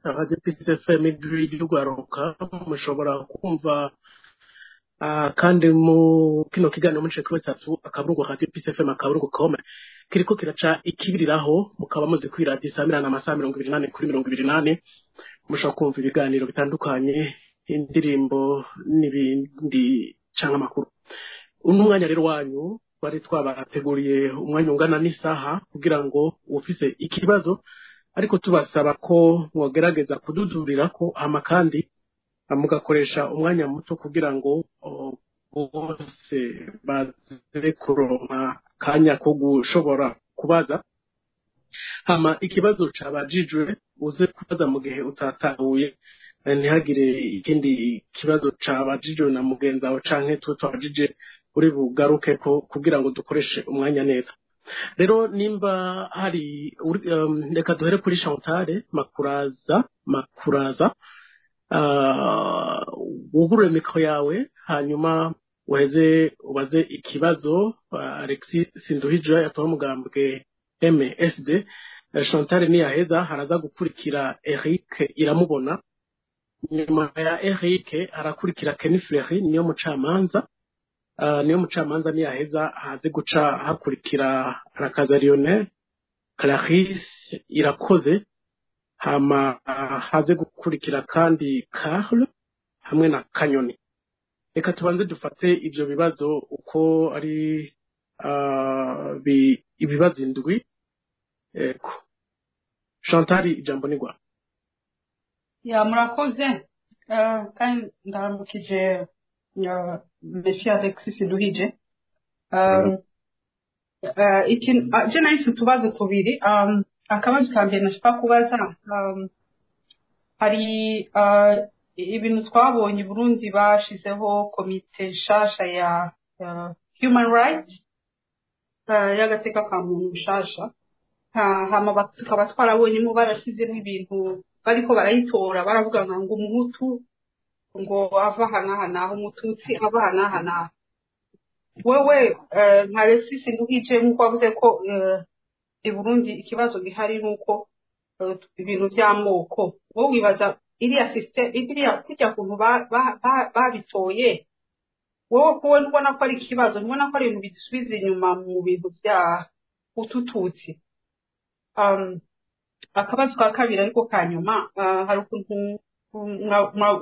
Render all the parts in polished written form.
Radio Peace FM, ijwi ry'urwaruka. Mushobora kumva kandi mu kino kiganiro muciye kuri 3.radiopeacefm.com, kiriko kiraca ikibiriraho. Mukaba muzi ko iradiyo isamirana amasaha 24/24. Mushobora kumva ibiganiro bitandukanye, indirimbo n'ibindi canke amakuru. Uno mwanya rero wanyu, twari twabateguriye umwanya ungana n'isaha kugira ngo ufise ikibazo, ariko tubasaba ko mwogerageza kududurira ko, hama kandi mugakoresha umwanya muto kugira ngo bose baze kuronka akanya ko gushobora kubaza. Hama ikibazo cabajijwe uze kubaza mu gihe utatahuye, ntihagire ikindi kibazo cabajijwe na mugenzi wawe canke twe twabajije uri bugaruke ko, kugira ngo dukoreshe umwanya neza. Rero nimba hari reka duhere kuri Chantal Makuraza. Makuraza, wugurure micro yawe, hanyuma uheze ubaze ikibazo Alexis Sinduhije yatowe umugambwe MSD. Chantal niyaheza haraza gukurikira Eric Iramubona. Nyuma ya Eric harakurikira Kenny Fleury niyo mucamanza. Niyo mucamanza niyaheza haze guca hakurikira Arakaza Lionel, Clarisse Irakoze, hama haze gukurikira kandi Carl hamwe na Kanyoni. Reka tubanze dufate ivyo bibazo uko ari ibibazo 7. Ego, Chantal, ijambo ni rwawe. Ya, murakoze. Kandi ndaramukije Monsieur Alexis Nduhije. Je nahise utubazo tubiri. Akabazo ka mbere nashaka kubaza, hari ibintu twabonye i Burundi, bashizeho komite nshasha ya human rights, y'agateka ka muntu nshasha. Hama tukaba twarabonyemo barashyizemo ibintu bariko barayitora, baravuga ngo umuhutu ngo ava aha n'aha n'aha, umututsi ava aha n'aha n'aha. Wewe nka Alexis Nduhije, nk'uko wavuze ko i Burundi ikibazo gihari nuko ibintu by'amoko, wowe wibaza iriya system, iriya kujya kuntu babitoye, wowe kuwe ntubona ko ari ikibazo? Ntubona ko ari ibintu bidusubiza inyuma mu bintu bya utututsi? Akabazo ka kabiri ariko ka nyuma, hari ukuntu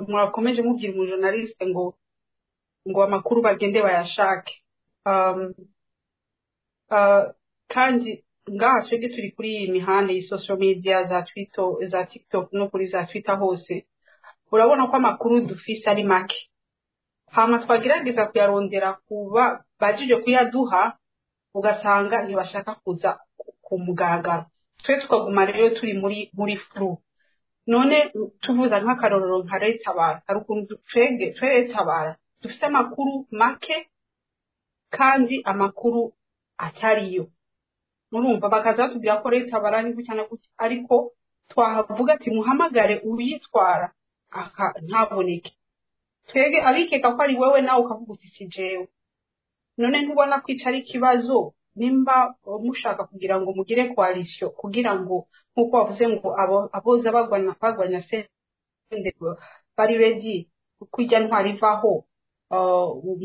mwakomeje mubwira umujournaliste ngo amakuru bagende bayashake, kandi ngaha twebwe turi kuri iyi mihanda, iyi social media, za Twitter, za TikTok no kuri za Twitter hose, urabona ko amakuru dufise ari make. Hama twagerageza kuyarondera kuba bajije kuyaduha, ugasanga ntibashaka kuza ku mugaragaro. Twe tukaguma rero turi muri flou. None tuvuza nk'akarorero nka Red Tabara, hari ukuntu twebwe twe Tabara dufise amakuru make kandi amakuru atariyo. Murumva bakaza batubwira ko Red Tabara ni gutya na gutya, ariko twahavuga ati muhamagare uyitwara, aka ntaboneke. Twebwe abikeka ko ari wewe, nawe ukavuga uti si jewe. None ntubona ko ico ari ikibazo? Nimba mushaka kugira ngo mugire coalition, kugira ngo nk'uko wavuze ngo abo aboza bagwanya sende bari ready kujya ntwari ivaho,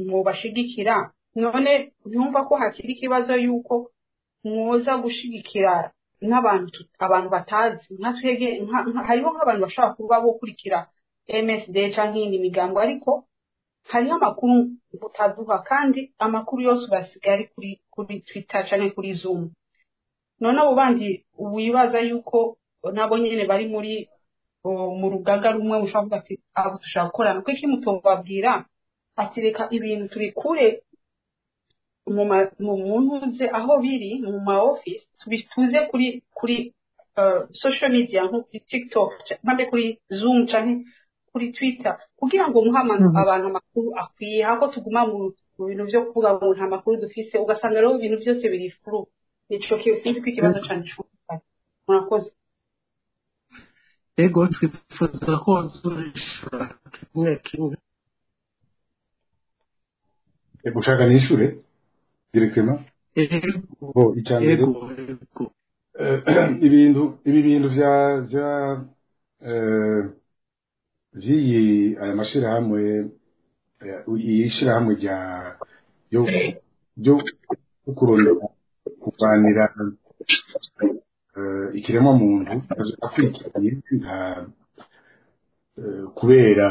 mwobashigikira, none ntumva ko hakiri ikibazo yuko mwoza gushigikira n'abantu abantu batazi nka twege? Hariho nk'abantu bashobora kuba bokurikira MSD canke iyindi migambo, ariko hariho amakuru butaduha, kandi amakuru yose basigaye ari kuri Twitter canke kuri Zoom. None abo bandi wibaza yuko nabo nyene bari muri mu rugaga rumwe, mushobora kuvuga ati abo dushobora gukorana, kuko iki mutobabwira ati reka ibintu tubikure mu ntuze aho biri mu ma office, tubituze kuri social media, nko kuri TikTok mpambe kuri Zoom canke kuri Twitter, kugira ngo muhe abantu amakuru akwiye, hako tuguma mu bintu vyo kuvuga ngo nta makuru dufise, ugasanga rero ibintu vyose biri flou. Nico sinzi ko ikibazo cane cumvikanye. Murakoze. Ego, twifuza ko wazurishura kimwe kimwe. Gushaka nishure directement? Ego. Bo, icya mbere, Ego. Ibintu ibi bintu vya vy'iyi aya mashirahamwe, iyi shirahamwe rya yo ryo kurondera kurwanira ikiremwa muntu akurikiranye nta kubera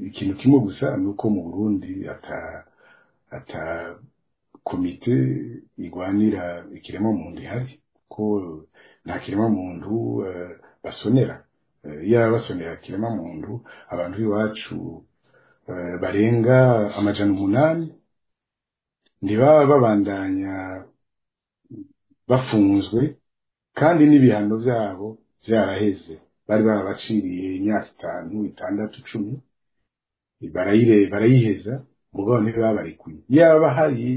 ikintu kimwe gusa, nuko mu Burundi ata komite igwanira ikiremwa muntu ihari, ko nta kiremwa muntu basonera. Iyo basonera kiremwa muntu, abantu b'iwacu barenga 800 ntibaba babandanya bafunzwe, kandi n'ibihano vyabo vyaraheze. Bari barabaciriye imyaka 5, 6, 10, barayiheza, mugabo ntibabarekuye. Yaba hari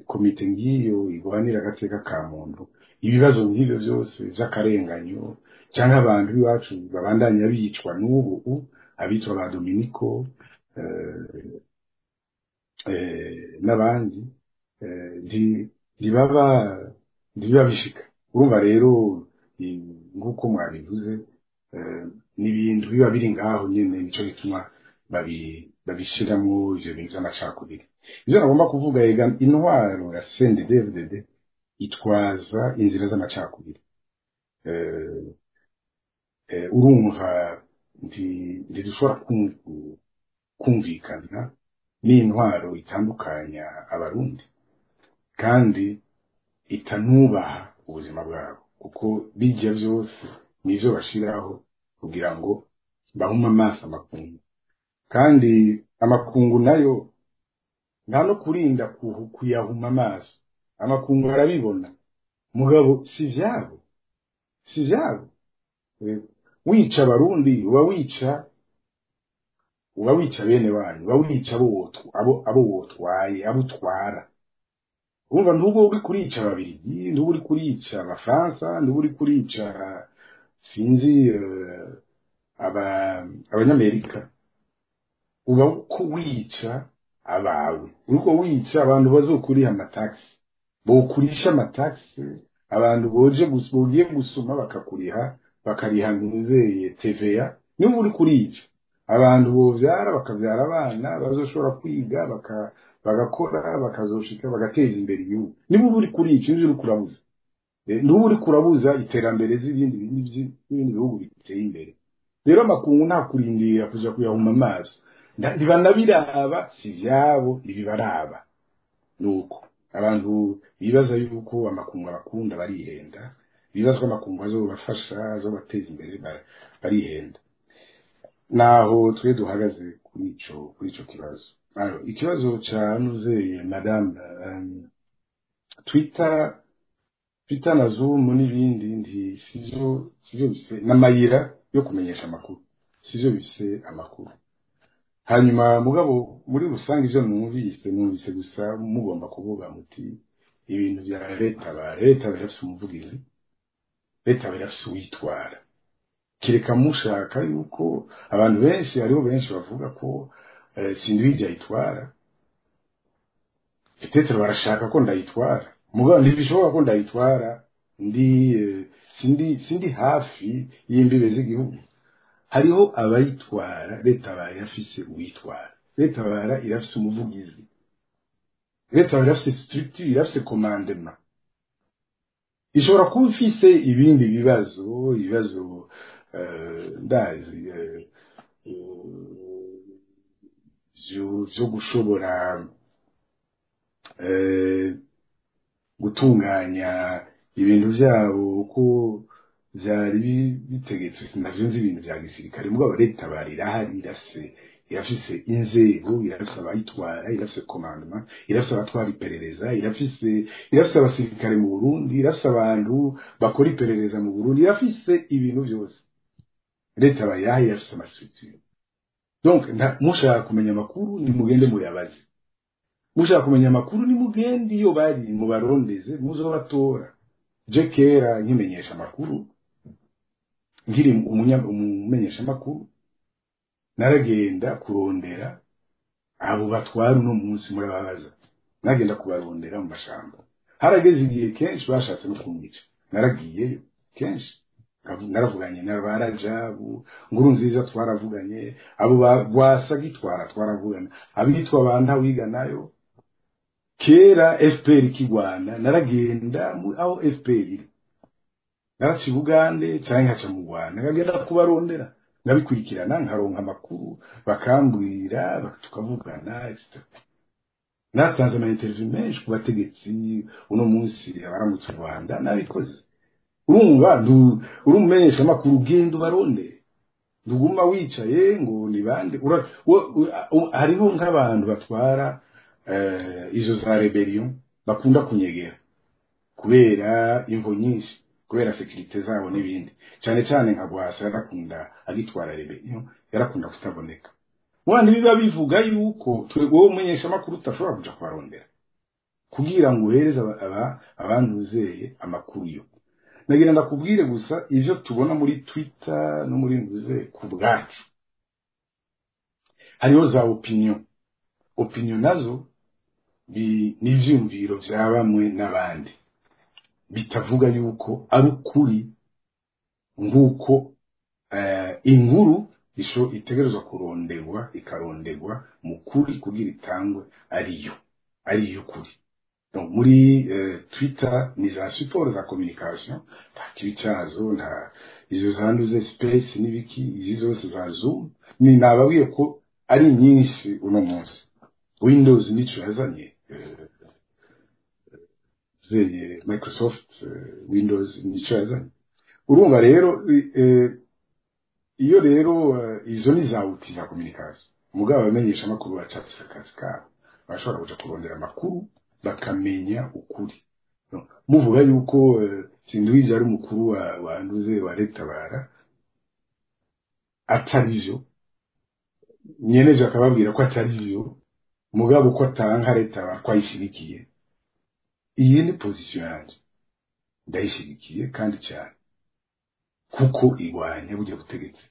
komite ngiyo igwanira agateka ka muntu, ibibazo nk'ivyo vyose vy'akarenganyo canke abantu b'iwacu babandanya bicwa n'ubu, abitwa ba Dominico n'abandi, ntibaba ntibiba bishika. Urumva rero, nk'uko mwabivuze, ni ibintu biba biri ngaho nyene, nico gituma babishiramwo ivyo bintu vy'amacakubiri. Ivyo nagomba kuvuga, ega intwaro ya CNDD-FDD itwaza inzira z'amacakubiri. Urumva ntidushobora kumvikana n'intwaro itandukanya Abarundi kandi itanubaha ubuzima bwabo, kuko bijya vyose nivyo bashiraho kugira ngo bahume amaso amakungu, kandi amakungu nayo nta no kurinda kuyahuma amaso. Amakungu arabibona, mugabo si vyabo, si vyabo. Wica Abarundi, uba wica bene wanyu, uba wica abo wotwaye, abo utwara. Urumva, ntuba uri kurica Ababirigi, ntuba uri kurica Abafaransa, ntuba uri kurica, sinzi, Abanyamerika. Uba uko wica abawe, uriko wica abantu bazokuriha amatagisi, bokurisha amatagisi, abantu boje bogiye gusuma bakakuriha, bakariha ntuzeye TVA. Niba uri kurica abantu bovyara, bakavyara abana bazoshobora kwiga, bagakora, bakazoshika bagateza imbere igihugu, niba uri kurica ivyo uri kurabuza. Ntuba uri kurabuza iterambere z'ibindi bindi bihugu biteye imbere. Rero amakungu nta kurindira kuja kuyahuma amaso. Ntibanabiraba, si vyabo, ntibibaraba. Nuko abantu bibaza yuko amakungu abakunda barihenda, bibaza ko amakungu azobafasha, azobateza imbere, barihenda. Naho twe duhagaze kuri ico kibazo. Alors, ikibazo ca nuzeye madame, Twitter na Zoom n'ibindi, nti sivyo bise n'amayira yo kumenyesha amakuru, sivyo bise amakuru. Hanyuma mugabo muri rusange ivyo numvise gusa mugomba kuvuga muti ibintu vya leta, ba leta birafise umuvugizi, leta birafise uwitwara, kireka mushaka yuko abantu benshi, hariho benshi bavuga ko sindwija ayitwara. Peut-être barashaka ko ndayitwara, mugabo ntibishoboka ko ndayitwara ndi sindi hafi y'imbibe z'igihugu. Hariho abayitwara. Leta baye irafise uwitwara, leta bara irafise umuvugizi, leta bara irafise structure, irafise commandement. Ishobora kuba ifise ibindi bibazo, ibibazo ndazi vyo gushobora gutunganya ibintu vyabo uko vyari bitegetswe, navyo nzi ibintu vya gisirikare. Mugabo leta bari irahari, irafise inzego, irafise abayitwara, irafise commandement, irafise abatwara iperereza, irafise abasirikare mu Burundi, irafise abantu bakora iperereza mu Burundi, irafise ibintu vyose. Leta bayiraha, irafise ama structure. Donc mushaka kumenya amakuru, nimugende muyabaze. Mushaka kumenya amakuru, nimugende iyo bari, mubarondeze, muzobatora. Je kera nkimenyesha amakuru, nkiri umumenyesha amakuru, naragenda kurondera abo batwara uno munsi murababaza. Nagenda kubarondera mu mashamba. Harageze igihe kenshi bashatse no kumwica. Naragiyeyo kenshi. Naravuganye na ba Rajabu Nkuru Nziza, twaravuganye abo Rwasa gitwara, twaravugana abitwa ba Ntawiga nayo kera FPR ikigwana. Naragenda aho FPR iri, naraca i Bugande canke nkaca mu Rwanda, nkagenda kubarondera, nkabikurikirana, nkaronka amakuru, bakambwira, tukavugana, etc. Natanze ama interview menshi ku bategetsi uno munsi abaramutse u Rwanda, nabikoze. Urumva, uri umumenyesha amakuru, ugenda ubarondere, ntuguma wicaye ngo ni bande. Hariho nk'abantu batwara izo za rébellion bakunda kunyegera kubera imvo nyinshi, kubera sécurité zabo n'ibindi, cyane cyane nka Rwasa yarakunda, agitwara rébellion yarakunda kutaboneka. Wandi biba bivuga yuko twe wowe umumenyesha amakuru utashobora kuja kubarondera kugira ngo uhereze abantuzeye amakuru. Yo nagira ndakubwire gusa ivyo tubona muri Twitter no muri ntuze ku bwacu. Hariho za opinion, opinion nazo ni ivyiyumviro vya bamwe n'abandi, bitavuga yuko ari ukuri, nk'uko inkuru isho itegerezwa kurondegwa, ikarondegwa mu kuri kugira itangwe ariyo ariyo kuri. Donc muri Twitter ni za support za communication, nta kibi cyazo, nta izo zanduze space n'ibiki, izi zose za Zoom ni nababwiye ko ari nyinshi uno munsi. Windows nico yazanye, zeye Microsoft, Windows nico yazanye. Urumva rero, iyo rero izo ni za outils za communication, mugabo abamenyesha amakuru bacafise akazi kabo, bashobora kuja kurondera amakuru bakamenya ukuri. No, muvuga yuko Sinduhije ari umukuru wa nduze wa Retabara, atari vyo, nyeneje akababwira ko atari vyo, mugabo ko atanka Retabara, ko ayishigikiye. Iyi ni position yanje, ndayishigikiye kandi cyane, kuko igwanya burya butegetsi,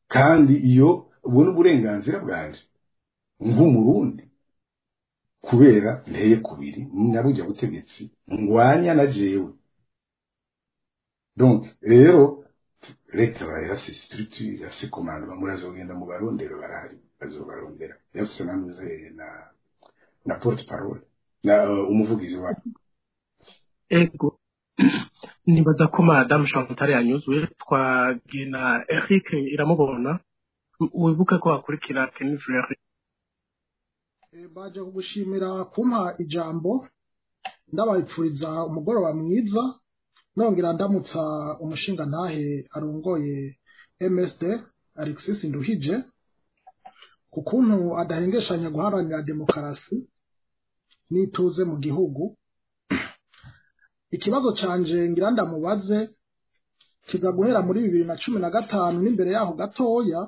kandi iyo ubwo ni uburenganzira bwanje nk'Umurundi, kubera nteye kubiri na burya butegetsi ngwanya na jewe. Donc rero leta yarafise structure, yarafise commandement, murazogenda mu barondero, barahari, bazobarondera. Yarafise nanuze na porte parole na umuvugizi wayo. Ego, nibaza ko Madame Chantal yanyuzwe. Twagena Eric Iramubona, wibuke ko hakurikira Kenny Fleury. Baje kugushimira kumpa ijambo, ndabipfuriza umugoroba mwiza, nongera ndamutsa umushinga ntahe arongoye MSD Alexis Nduhije ku kuntu adahengeshanya guharanira demokarasi n'ituze mu gihugu. Ikibazo canje ngira ndamubaze kiza guhera muri 2015 n'imbere yaho gatoya.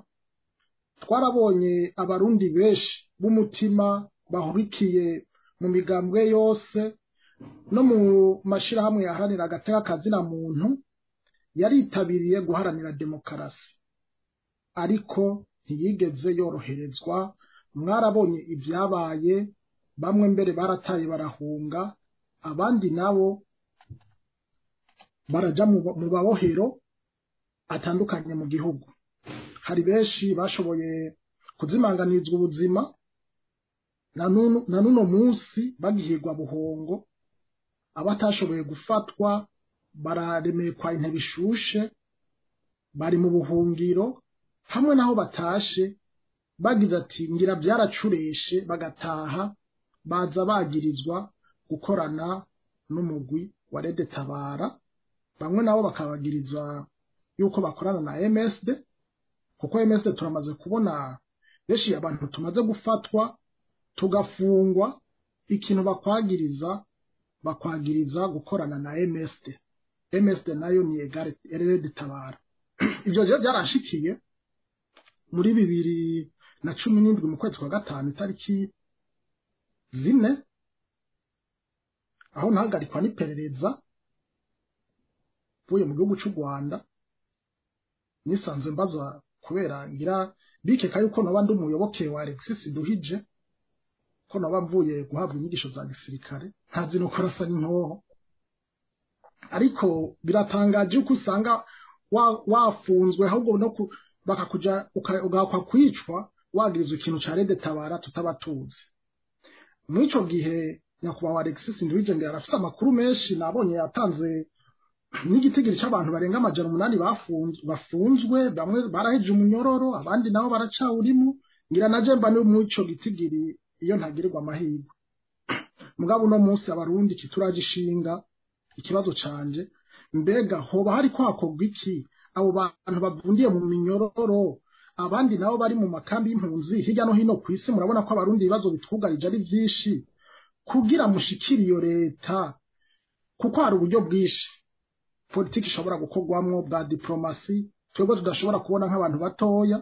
Twarabonye Abarundi benshi b'umutima bahurikiye mu migambwe yose no mu mashirahamwe yaharanira agateka kazina muntu yaritabiriye guharanira demokarasi, ariko ntiyigeze yoroherezwa. Mwarabonye ibyabaye, bamwe mbere barataye barahunga, abandi nabo baraja mu babohero atandukanye mu gihugu. Hari benshi bashoboye kuzimanganizwa ubuzima, na nuno munsi bagihigwa buhongo. Abatashoboye gufatwa bararemekwa intebe ishushe, bari mu buhungiro, hamwe naho batashe bagize ati ngira byaracureshe, bagataha baza bagirizwa gukorana n'umugwi wa Rede Tabara, bamwe nabo bakabagiriza yuko bakorana na MSD, kuko MSD turamaze kubona benshi abantu tumaze gufatwa tugafungwa, ikintu bakwagiriza, bakwagiriza gukorana na MSD. MSD nayo ni égale Rede Tabara. Ibyo rero byarashikiye muri 2017 mu kwezi kwa gatanu itariki 4, aho ntahagarikwa n'iperereza mvuye mu gihugu cy'u Rwanda. Nisanze mbazwa kubera ngira bikeka yuko noba ndi umuyoboke wa Alexis Nduhije, ko noba mvuye guhabwa inyigisho za gisirikare, ntazi no kurasa n'intoho. Ariko biratangaje uko usanga wafunzwe ahubwo no bakakuja ugakwa kwicwa wagirizwa ikintu ca Rede Tabara tutaba tuzi. Muri ico gihe nyakubahwa Alexis Nduhije arafise amakuru menshi, nabonye yatanze n'igitigiri c'abantu barenga 800 bafunzwe, bamwe baraheje umunyororo abandi nabo baracawurimo. Ngira naje mba no muri ico gitigiri iyo ntagirirwa amahirwe. Mugabo uno munsi abarundi kituragishinga ikibazo canje, mbega hoba hari kwakorwa iki abo bantu bavundiye mu minyororo, abandi nabo bari mu makambi y'impunzi hirya no hino kw'isi? Murabona ko abarundi ibibazo bitwugarije ari vyinshi, kugira mushikire iyo leta, kuko hari uburyo bwinshi politiki ishobora gukorwamwo bwa diplomasi twebwe tudashobora kubona nk'abantu batoya.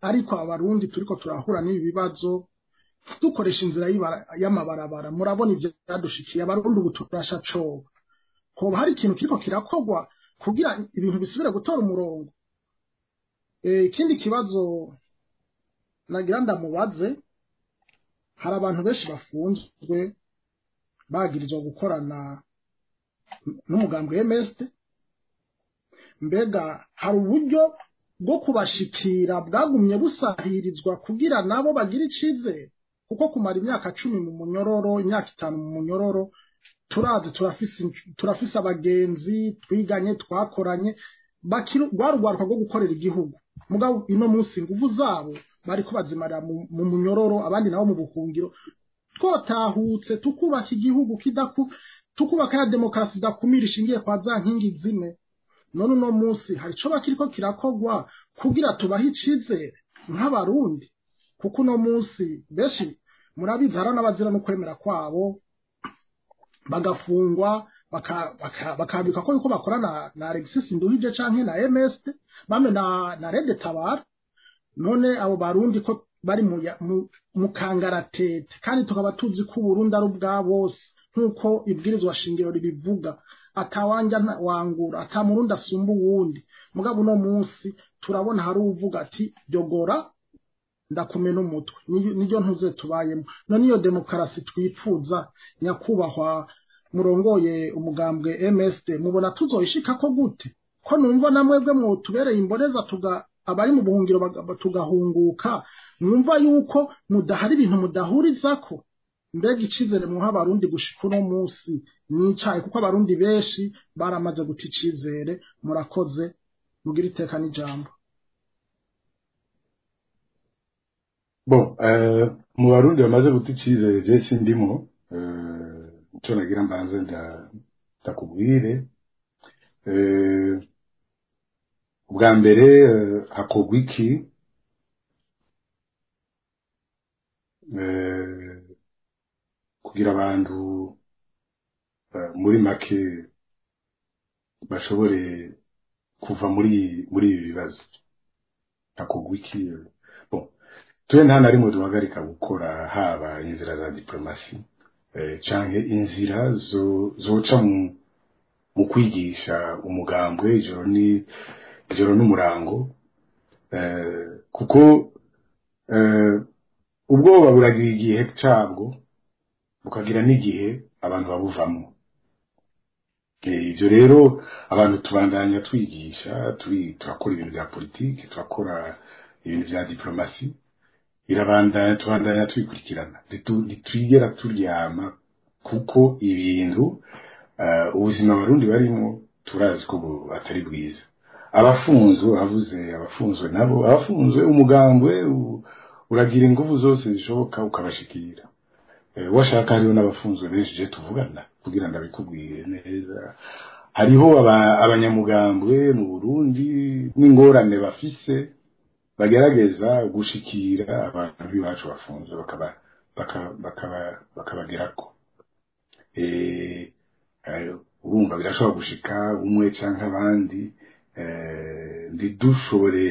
Ariko abarundi turiko turahura n'ibi bibazo dukoresha inzira y'amabarabara, murabona ivyo byadushikiye abarundi ubu turasha coba. Hoba hari ikintu kiriko kirakorwa kugira ibintu bisubire gutora umurongo? Ikindi kibazo nagira ndamubaze, hari abantu benshi bafunzwe bagirizwa gukorana n'umugambwe MSD, mbega hari uburyo bwo kubashikira bwagumye busahirizwa kugira nabo bagira icizere? Kuko kumara imyaka 10 mu munyororo, imyaka 5 mu munyororo, turazi turafise abagenzi twiganye twakoranye rwarugwaruka rwo gukorera igihugu, mugabo ino munsi nguvu zabo bariko bazimarira mu munyororo, abandi nabo mu buhungiro. Twotahutse tukubaka igihugu tukubaka ya demokarasi idakumira ishingiye kwa za nkingi zine. None uno munsi hari ico bakiriko kirakogwa kugira tubahe icizere nk'abarundi? Kuko uno munsi benshi murabizi hari n'abazira no kwemera kwabo bagafungwa bakabika ko yuko bakorana na Alexis Nduhije canke na MSD bamwe na Rede Tabara. None abo barundi ko bari mu kangaratete, kandi tukaba tuzi ko Burundi ari ubwa bose nkuko ibwirizwa shingiro ribivuga, atawanja wangura ata murundi asumba uwundi. Mugabo uno munsi turabona hari uvuga ati dogora ndakumena umutwe, niryo ntuze tubayemo. None iyo demokarasi twipfuza nyakubahwa murongoye umugambwe MSD mubona tuzoyishika ko gute? Ko numva namwebwe mwotubereye imboreza abari mu buhungiro tugahunguka, mwumva yuko mudahari ibintu mudahurizako. Mbega icizere muha abarundi gushika uno munsi nicaye, kuko abarundi benshi baramaze guta icizere. Murakoze, mugira iteka n'ijambo. Bon, mu barundi bamaze guta icizere je sindimo, ico nagira mbanze ndakubwire. Ubwa mbere hakorwa iki kugira abantu muri make bashobore kuva muri ibi bibazo? Hakorwa iki? Bon, twe nta na rimwe duhagarika gukora, haba inzira za diplomasi canke inzira zoca mu kwigisha umugambwe ijoro n'umurango, kuko ubwoba buragira igihe cabwo bukagira n'igihe abantu babuvamo. Ivyo rero abantu tubandanya twigisha, turakora ibintu vya politiki, turakora ibintu vya diplomasi, irabandanya tubandanya twikurikirana, ntitwigera turyama, kuko ibintu ubuzima abarundi barimo turazi ko atari bwiza. Abafunzwe avuze abafunzwe nabo abafunzwe umugambwe uragira ingufu zose zishoboka ukabashikira. Washaka hariho n'abafunzwe benshi je tuvugana kugira ndabikubwire neza. Hariho abanyamugambwe mu Burundi n'ingorane bafise bagerageza gushikira abantu bibacu bafunzwe bakabagerako. Urumva birashobora gushika umwe canke abandi, ntidushobore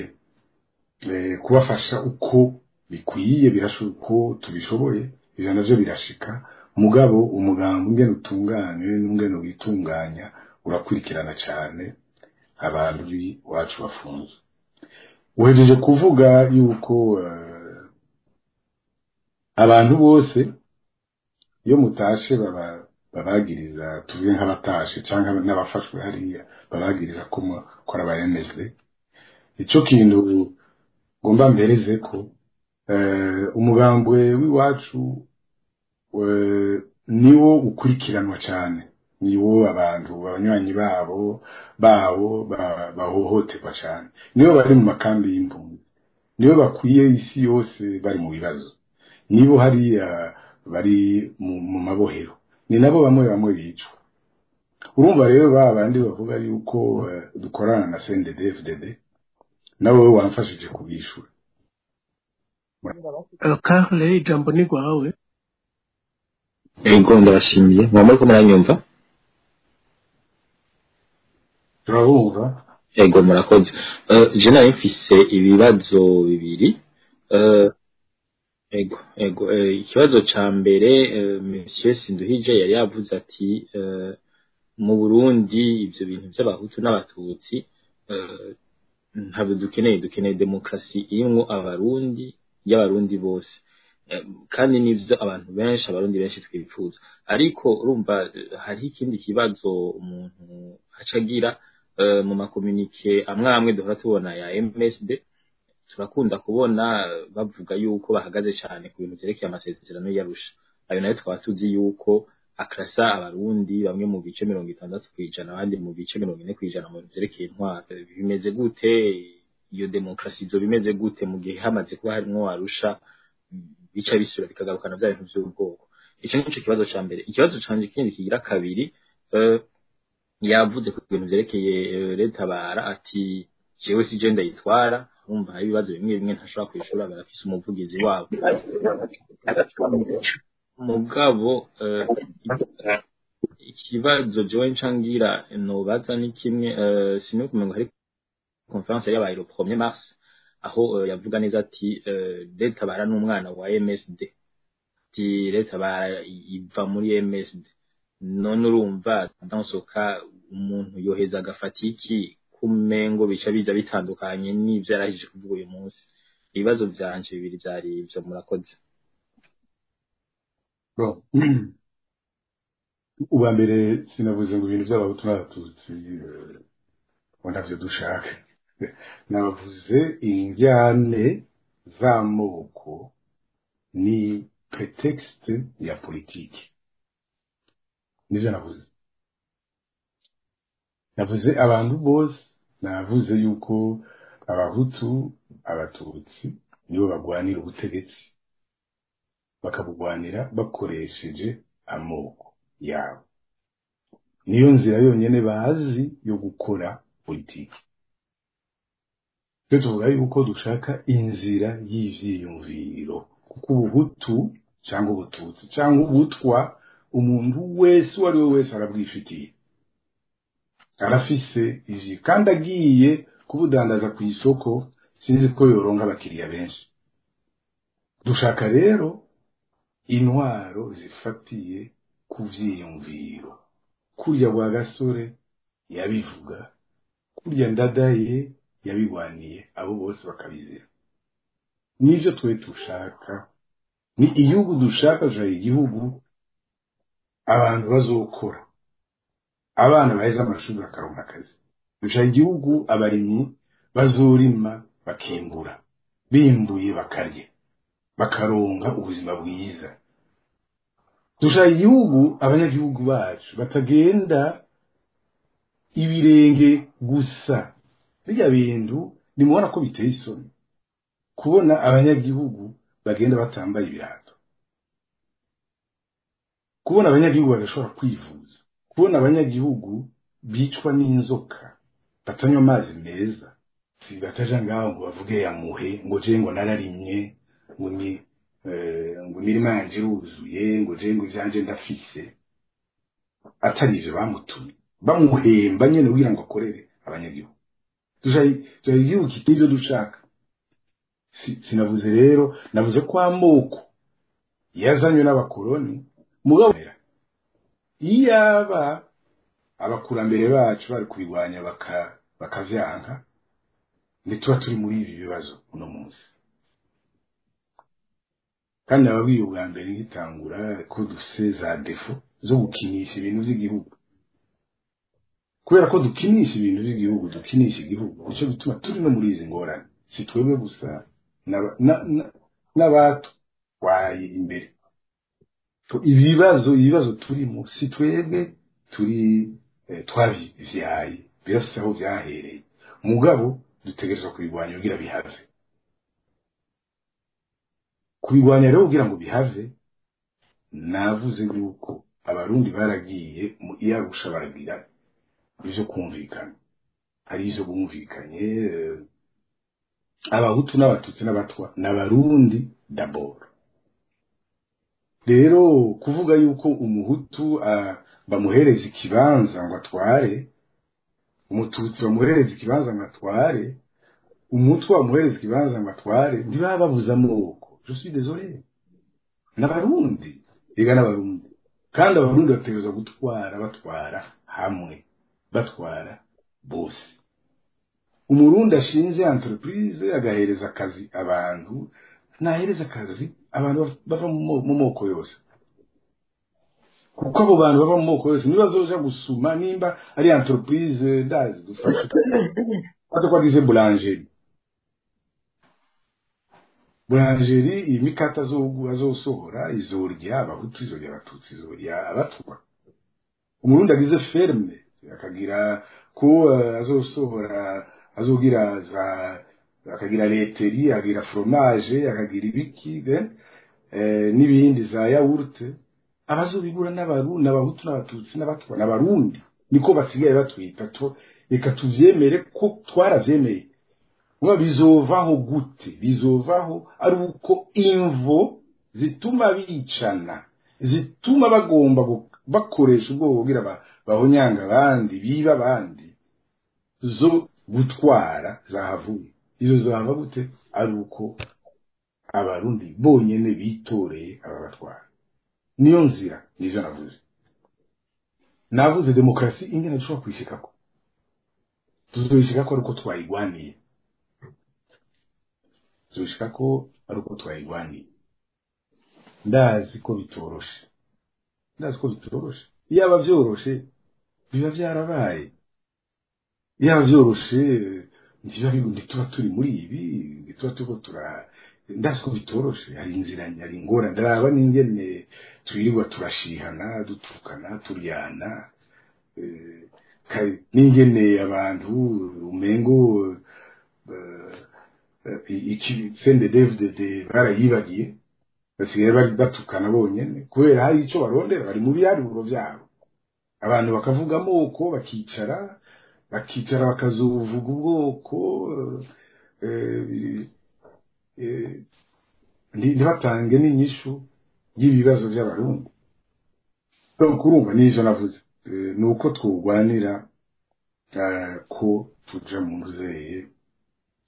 kubafasha uko bikwiye, birashoboka uko tubishoboye, ivyo navyo birashika. Mugabo umugambi ungene utunganywe n'ungene witunganya urakurikirana cane abantu biwacu bafunzwe. Uhejeje kuvuga yuko abantu bose iyo mutashe Babagiriza, tuvuge nk'abatashe cyangwa n'abafashwe hariya, babagiriza ko ko ari aba MSD. Ico kintu ngomba mbereze ko umugambwe w'iwacu niwo ukurikiranwa cyane, niwo abantu abanywanyi babo bahohoterwa cyane, nibo bari mu makambi y'impunzi, nibo bakwiye isi yose bari mu bibazo, nibo hariya bari mu mabohero, ni nabo bamwe bamwe bicwa. Urumva rero ba bandi bavuga yuko dukorana na CNDD FDD, nawe wamfashije kubishura. Karle, ijambo ni rwawe. Ego, ndabashimiye. Muba muriko muranyumva? Turabumva. Ego, murakoze. Je nari mfise ibibazo bibiri. Ego, ikibazo ca mbere, Monsieur Sinduhije yari yavuze ati mu Burundi ivyo bintu vy'abahutu n'abatutsi ntabyo dukeneye, dukeneye demokarasi irimwo abarundi, y'abarundi bose. Kandi nivyo abantu benshi, abarundi benshi twifuza. Ariko urumva hariho ikindi kibazo umuntu aca agira mu ma communiqués amwe amwe duhora tubona ya MSD, turakunda kubona bavuga yuko bahagaze cyane ku bintu vyerekeye amasezerano y'Arusha. Ayo nayo tukaba tuzi yuko akrasa abarundi bamwe mu bice 60%, abandi mu bice 40% mu bintu vyerekeye intwaro. Bimeze gute iyo demokarasi izo bimeze gute mu gihe hamaze kuba harimwo Arusha, bica bisura bikagarukana vya bintu vy'ubwoko? Ico nico kibazo ca mbere. Ikibazo canje kindi kigira kabiri, yavuze ku bintu vyerekeye Red Tabara, ati jewe si je ndayitwara. Urumva hari ibibazo bimwe bimwe ntashobora kwishura, barafise umuvugizi wabo. Mugabo ikibazo jewe ncangira nobaza ni kimwe, sinukumengo hari conférence yabaye le 1er mars, aho yavuga neza ati Red Tabara n'umwana wa MSD, ati Red Tabara iva muri MSD. None urumva dans ce cas umuntu yoheza agafata iki, kumengo bica biza bitandukanye n'ivyo yarahije kuvuga uyu munsi? Ibibazo vyanje bibiri vyari ivyo, murakoze. Bon. Ubwa mbere sinavuze ngo ibintu by'abahutu n'abatutsi ngo ntavyo dushaka. Navuze injyane z'amoko ni prétexte ya politiki, nivyo navuze. Navuze abantu bose, navuze yuko abahutu, abatutsi nibo bagwanira ubutegetsi, bakabugwanira bakoresheje amoko yabo. Niyo nzira yonyene bazi yo gukora politiki. Twe tuvuga yuko dushaka inzira y'ivyiyumviro, kuko ubuhutu cyangwa ubututsi cyangwa ubutwa, umuntu wese uwo ari we wese arabwifitiye, arafise ivyo, kandi agiye kubudandaza ku isoko sinzi ko yoronka abakiriya benshi. Dushaka rero intwaro zifatiye ku vyiyumviro, kurya rwa Gasore yabivuga, kurya Ndadaye yabigwaniye, abo bose bakabizira. Nivyo twe dushaka, ni igihugu dushaka, dushaka igihugu abantu bazokora, abana baheze amashuri bakaronka akazi. Dushaka igihugu abarimyi bazorima bakimbura, bimbuye bakarya, bakaronka ubuzima bwiza. Dushaka igihugu abanyagihugu bacu batagenda ibirenge gusa. Bijya bintu nimubona ko biteye isoni kubona abanyagihugu bagenda batambaye ibirato, kubona abanyagihugu badashobora kwivuza, kubona abanyagihugu bicwa n'inzoka, batanywa amazi meza. Si bataja ngaho ngo bavuge yamuhe ngo je ngo nararimye, ngo ni ngo imirima yanje iruzuye, ngo je ngo ivyanje ndafise, atari ivyo bamutumye, bamuhemba nyene kugira ngo akorere abanyagihugu. Dushaka igihugu kit'ivyo dushaka. Sinavuze rero, navuze ko amoko yazanywe n'abakoroni. Mugabo iyaba abakurambere bacu bari kubirwanya bakavyanka, ntituba turi muri ibi bibazo uno munsi. Kandi nababwiye ubwa mbere ngitangura ko dufise za défauts. zo gukinisha ibintu vy'igihugu. Kubera ko dukinisha ibintu vy'igihugu, dukinisha igihugu, nico gituma turi no muri izi ngorane. Si twebwe gusa, n'abatwaye imbere. Ibibazo turimo si twebwe turi twabivyaye, birasa aho vyahereye, mugabo dutegerezwa kubirwanya kugira bihave. Kubirwanya rero kugira ngo bihave, navuze yuko abarundi baragiye mu Iyarusha baragira ivyo kumvikana, hari ivyo bumvikanye, abahutu n'abatutsi n'abatwa n'abarundi d'abord. Rero kuvuga yuko umuhutu bamuhereza ikibanza ngo atware, umututsi bamuhereza ikibanza ngo atware, umutwa bamuhereza ikibanza ngo atware, ntibaba babuze amoko. Je suis désolé, n'abarundi ega n'abarundi, kandi abarundi bategerezwa gutwara, batwara hamwe, batwara bose. Umurundi ashinze entreprise agahereza akazi abantu, nahereza akazi abantu bava mu moko yose, kuko abo bantu bava mu moko yose nibazoja gusuma. Nimba ari entreprise, ndazi dufashe ko agize boulangerie, boulangerie imikate azosohora izorya abahutu, izorya abatutsi, izorya abatwa. Umurundi agize ferme akagira ko azosohora, azogira za, akagira laiterie, akagira fromage, akagira ibiki n'ibindi za yaourt, abazobigura n'abarundi, n'abahutu n'abatutsi n'abatwa n'abarundi, niko basigaye batwita. Reka tuvyemere ko twaravyemeye. Uba bizovaho gute? Bizovaho ari uko imvo zituma bicana, zituma bagomba bakoresha ubwoba kugira bahonyanga abandi, biba abandi, zo gutwara zahavuye. Izo zahava gute? Ari uko abarundi bonyene bitoreye ababatwara. Niyo nzira, nivyo navuze. Navuze demokarasi ingene dushobora kuyishikako. Tuzoyishikako ari uko twayigwaniye, tuzoyishikako ari uko twayigwaniye. Ndazi ko bitoroshe, ndazi ko bitoroshe. Iyaba vyoroshe biba vyarabaye, iyaba vyoroshe ntituba turi muri ibi, ntituba turiko tura. Ndazi ko bitoroshe, hari inzira, hari ingorane. Ndaraba n'ingene twirirwa turashihana, dutukana, turyana, n'ingene abantu umengo iki CNDD-FDD barayibagiye, basigaye bari batukana bonyene kubera hari ico barondera, bari mu biharuro vyabo. Abantu bakavuga amoko, bakicara bakazovuga ubwoko, ntibatange n'inyishu y'ibibazo vy'abarundi. Donc urumva n'ivyo navuze, ni uko twurwanira ko tuja mu nzeye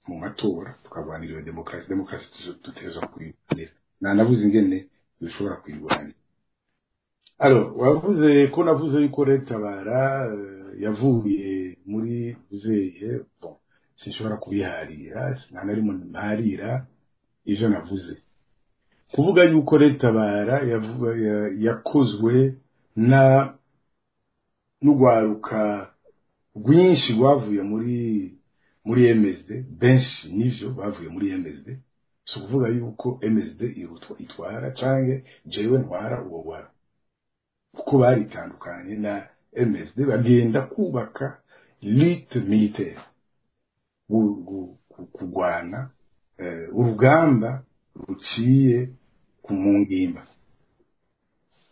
mu matora, tukarwanira iyo demokarasi. Demokarasi dutegerezwa kuyirwanira, nanavuze ingene dushobora kuyirwanira. Alors wavuze ko navuze yuko Red Tabara yavuye muri uzeye. Bon, sinshobora kubiharira, nta na rimwe mparira ivyo navuze. Kuvuga yuko Red Tabara yakozwe na n'urwaruka rwinshi rwavuye muri MSD, benshi nivyo bavuye muri MSD, si ukuvuga yuko MSD irutwa itwara canke jewe ntwara uwo rwara, kuko baritandukanye na MSD bagenda kubaka lutte militaire, kurwana urugamba ruciye ku mungimba.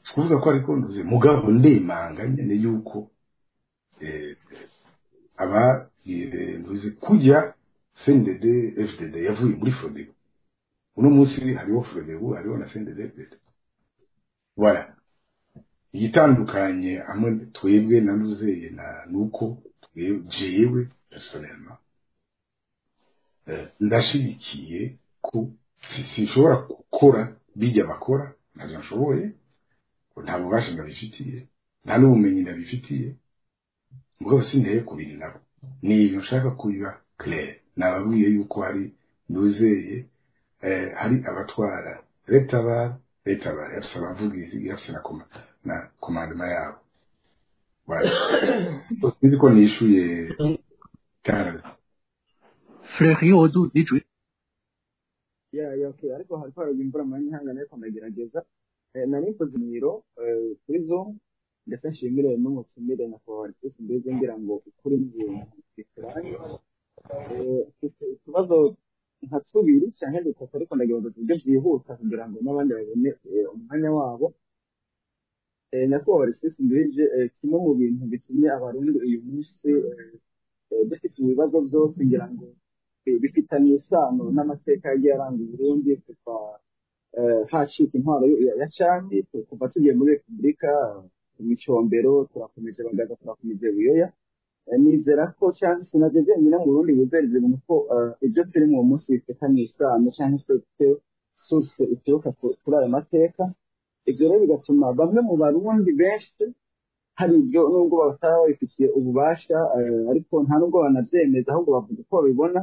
Si kuvuga ko ariko nduze, mugabo ndemanga nyene yuko aba nduze kujya CNDD FDD yavuye muri Frodebu. Uno munsi hariho Frodebu, hariho na CNDD FDD. Voilà igitandukanye hamwe twebwe na nuzeye na nuko jewe personnellement ndashigikiye ko sinshobora gukora bijya bakora, ntavyo nshoboye, nta bubasha ndabifitiye, nta n'ubumenyi ndabifitiye, mugabo sinteye kubiri nabo. Ni ibyo nshaka kubiba clair. Nababwiye yuko hari nuzeye hari abatwara Red Tabara. Red Tabara yafise abavugizi, yafise na Na commandement yabo. Voilà. Sinzi ko nishuye Karl. Fleury Odu dijwi. Ya, okay, ariko hariko haragwa imvura mu mwanya, ariko ndagerageza. Nari nkoze imiro kuri Zoom, ndetse nshimire n'umutumire nyakubahwa Alexis Mbeze, ngira ngo ukuri n'ibintu bituranye. Mfise utubazo nka tubiri canke dutatu, ariko ndagerageza uburyo byihuta kugira ngo n'abandi babone umwanya wabo. Nyakubahwa Alexis Mbeze, kimwe mu bintu bitumye Abarundi uyu munsi dufite ibibazo byose, ngira ngo bifitanye isano n'amateka yagiye aranga Uburundi kuva hacika intwaro ya cami, kuva tugiye muri repubulika Micombero, turakomeje Bagaza, turakomeje Buyoya. Nizera ko cyangwa se sinajye jyenyine mu Burundi wizera ibintu ko ibyo turi mu munsi bifitanye isano cyangwa se bifite source ituruka kuri ayo mateka. Ibyo rero bigatuma bamwe mu Barundi benshi hari ibyo nubwo bataba babifitiye ububasha, ariko nta nubwo banabyemeza, ahubwo bavuga uko babibona.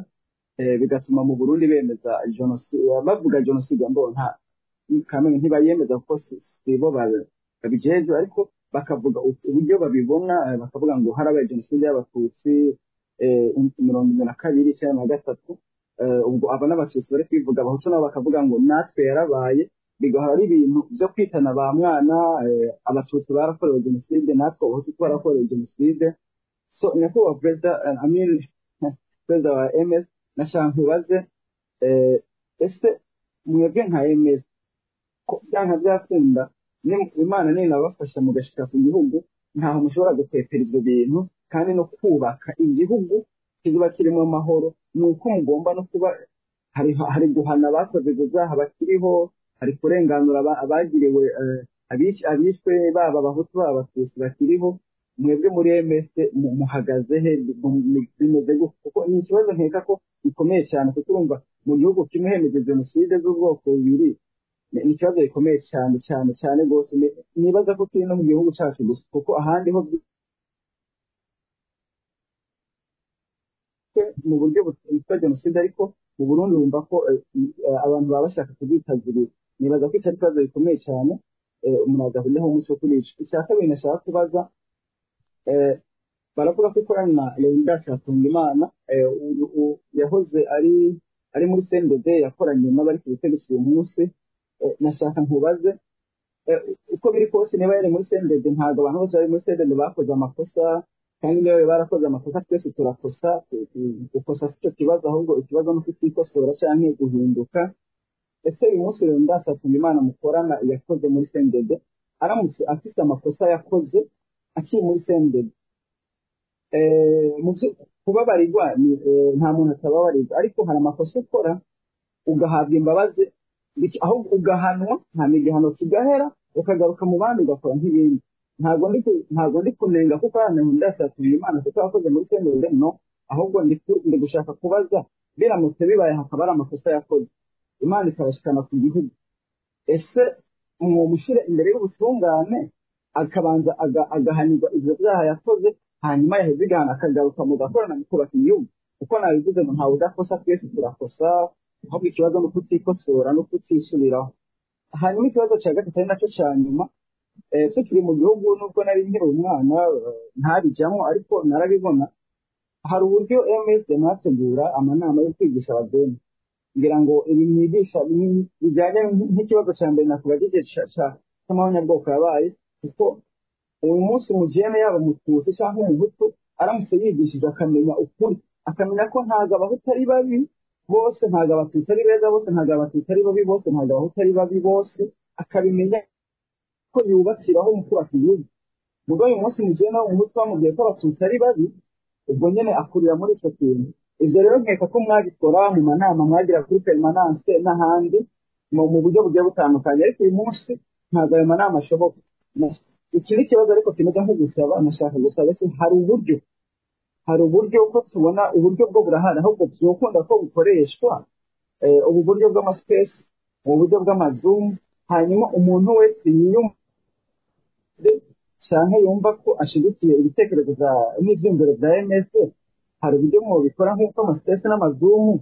Bigatuma mu Burundi bemeza jenoside, bavuga jenoside ngo nta kamwe ntibayemeza kuko si bo babijejwe, ariko bakavuga uburyo babibona, bakavuga ngo harabaye jenoside y'Abatutsi 72 cyangwa na gatatu. Ubwo aba n'Abatutsi bari kwivuga, Abahutu nabo bakavuga ngo natwe yarabaye. Bigahora ari ibintu byo kwitana ba mwana: Abatutsi barakorewe jenoside, natwe Abahutu twarakorewe jenoside. So nyakubahwa perezida, I mean perezida wa MS, nashaka nkubaze, ese mwebwe nka MS, ko byanka byakunda Imana ninabafasha mugashika ku gihugu, ntaho mushobora gukwepera ivyo bintu kandi no kubaka igihugu kiba kirimo amahoro, ni uko mugomba no kuba hari guhana abakoze ibyaha bakiriho, hari kurenganura abagiriwe abishwe, baba Abahutu baba Abatutsi bakiriho. Mwebwe muri MS muhagaze he? Bimeze gute? Kuko ni ikibazo nkeka ko gikomeye cyane, kuko urumva mu gihugu kimwe hemeje jenoside z'ubwoko bubiri, ni ikibazo gikomeye cyane cyane cyane rwose. Nibaza ko kiri no mu gihugu cyacu gusa, kuko ahandi ho mu buryo butitwa jenoside, ariko mu Burundi bumva ko abantu baba bashaka kubwitazirira. Nibaza ko icyo ari ikibazo gikomeye cyane, umuntu agahuriraho umunsi wo kurica. Icya kabiri nashaka kubaza, baravuga ko ikorana na Leonidas Hatungimana, yahoze ari muri CNDD, yakoranye n'abari ku butegetsi uyu munsi. Nashaka nkubaze, uko biri kose niba yari muri CNDD, ntabwo abantu bose bari muri CNDD bakoze amakosa, kandi niba barakoze amakosa twese turakosa. Gukosa si cyo kibazo, ahubwo ikibazo ni ukutikosora cyangwa guhinduka. Ese uyu munsi Leonidas Hatungimana mukorana yakoze muri CNDD, aramutse afite amakosa yakoze akiri muri CNDD, kubabarirwa nta muntu atababarirwa, ariko hari amakosa ukora ugahabwa imbabazi, ahubwo ugahanwa, nta igihano kigahera, ukagaruka mu bandi ugakora nk'ibindi. Ntabwo ndi kunenga kuko hano Imana kuko yakoze muri CNDD, no, ahubwo ndi gushaka kubaza, biramutse bibaye hakaba ari amakosa yakoze, Imana ikabashikana ku gihugu, ese mwomushyire imbere y'ubutungane akabanza agahanirwa ivyo byaha yakoze, hanyuma yaheze igahana akagaruka mugakorana mu kubaka igihugu? Kuko nabivuze ngo ntawe udakosa, twese turakosa, ahubwo ikibazo ni ukutikosora no kutisubiraho. Hanyuma ikibazo cya gatatu ari nacyo cya nyuma, tukiri mu gihugu, nubwo nari nkiri umwana ntabijyamo, ariko narabibona, hari uburyo MS mwategura amanama yo kwigisha abajene, ngira ngo ibi mwigisha bijyanye nk'ikibazo cya mbere nakubajije cy'amahonyabwoko yabaye, kuko uyu munsi umujene yaba Umututsi cyangwa Umuhutu aramutse yigishije akamenya ukuri, akamenya ko ntabwo Abahutu ari babi bose, ntabwo Abatutsi ari beza bose, ntabwo Abatutsi ari babi bose, ntabwo Abahutu ari babi bose, akabimenya ko yubakiraho mu kubaka igihugu. Ubwo uyu munsi umujene w'Umuhutu bamubwiye ko Abatutsi ari babi, ubwo nyene akurira muri icyo kintu. Ivyo rero nkeka ko mwabikora mu manama mwagira kuri permanence n'ahandi mu buryo bugiye butandukanye, ariko uyu munsi ntabwo ayo manama ashoboka. Iki ni ikibazo ariko kimeze nko gusaba, nashaka gusaba ese hari uburyo ko tubona uburyo bwo burahari, ahubwo tuzokunda ko bukoreshwa, ubu buryo bw'amaspace, ubu buryo bw'amazoom, hanyuma umuntu wese yiyumve canke yumva ko ashigikiye ibitekerezo n'ivyiyumviro bya MS, hari uburyo mwobikora nk'uko amaspace n'amazoom,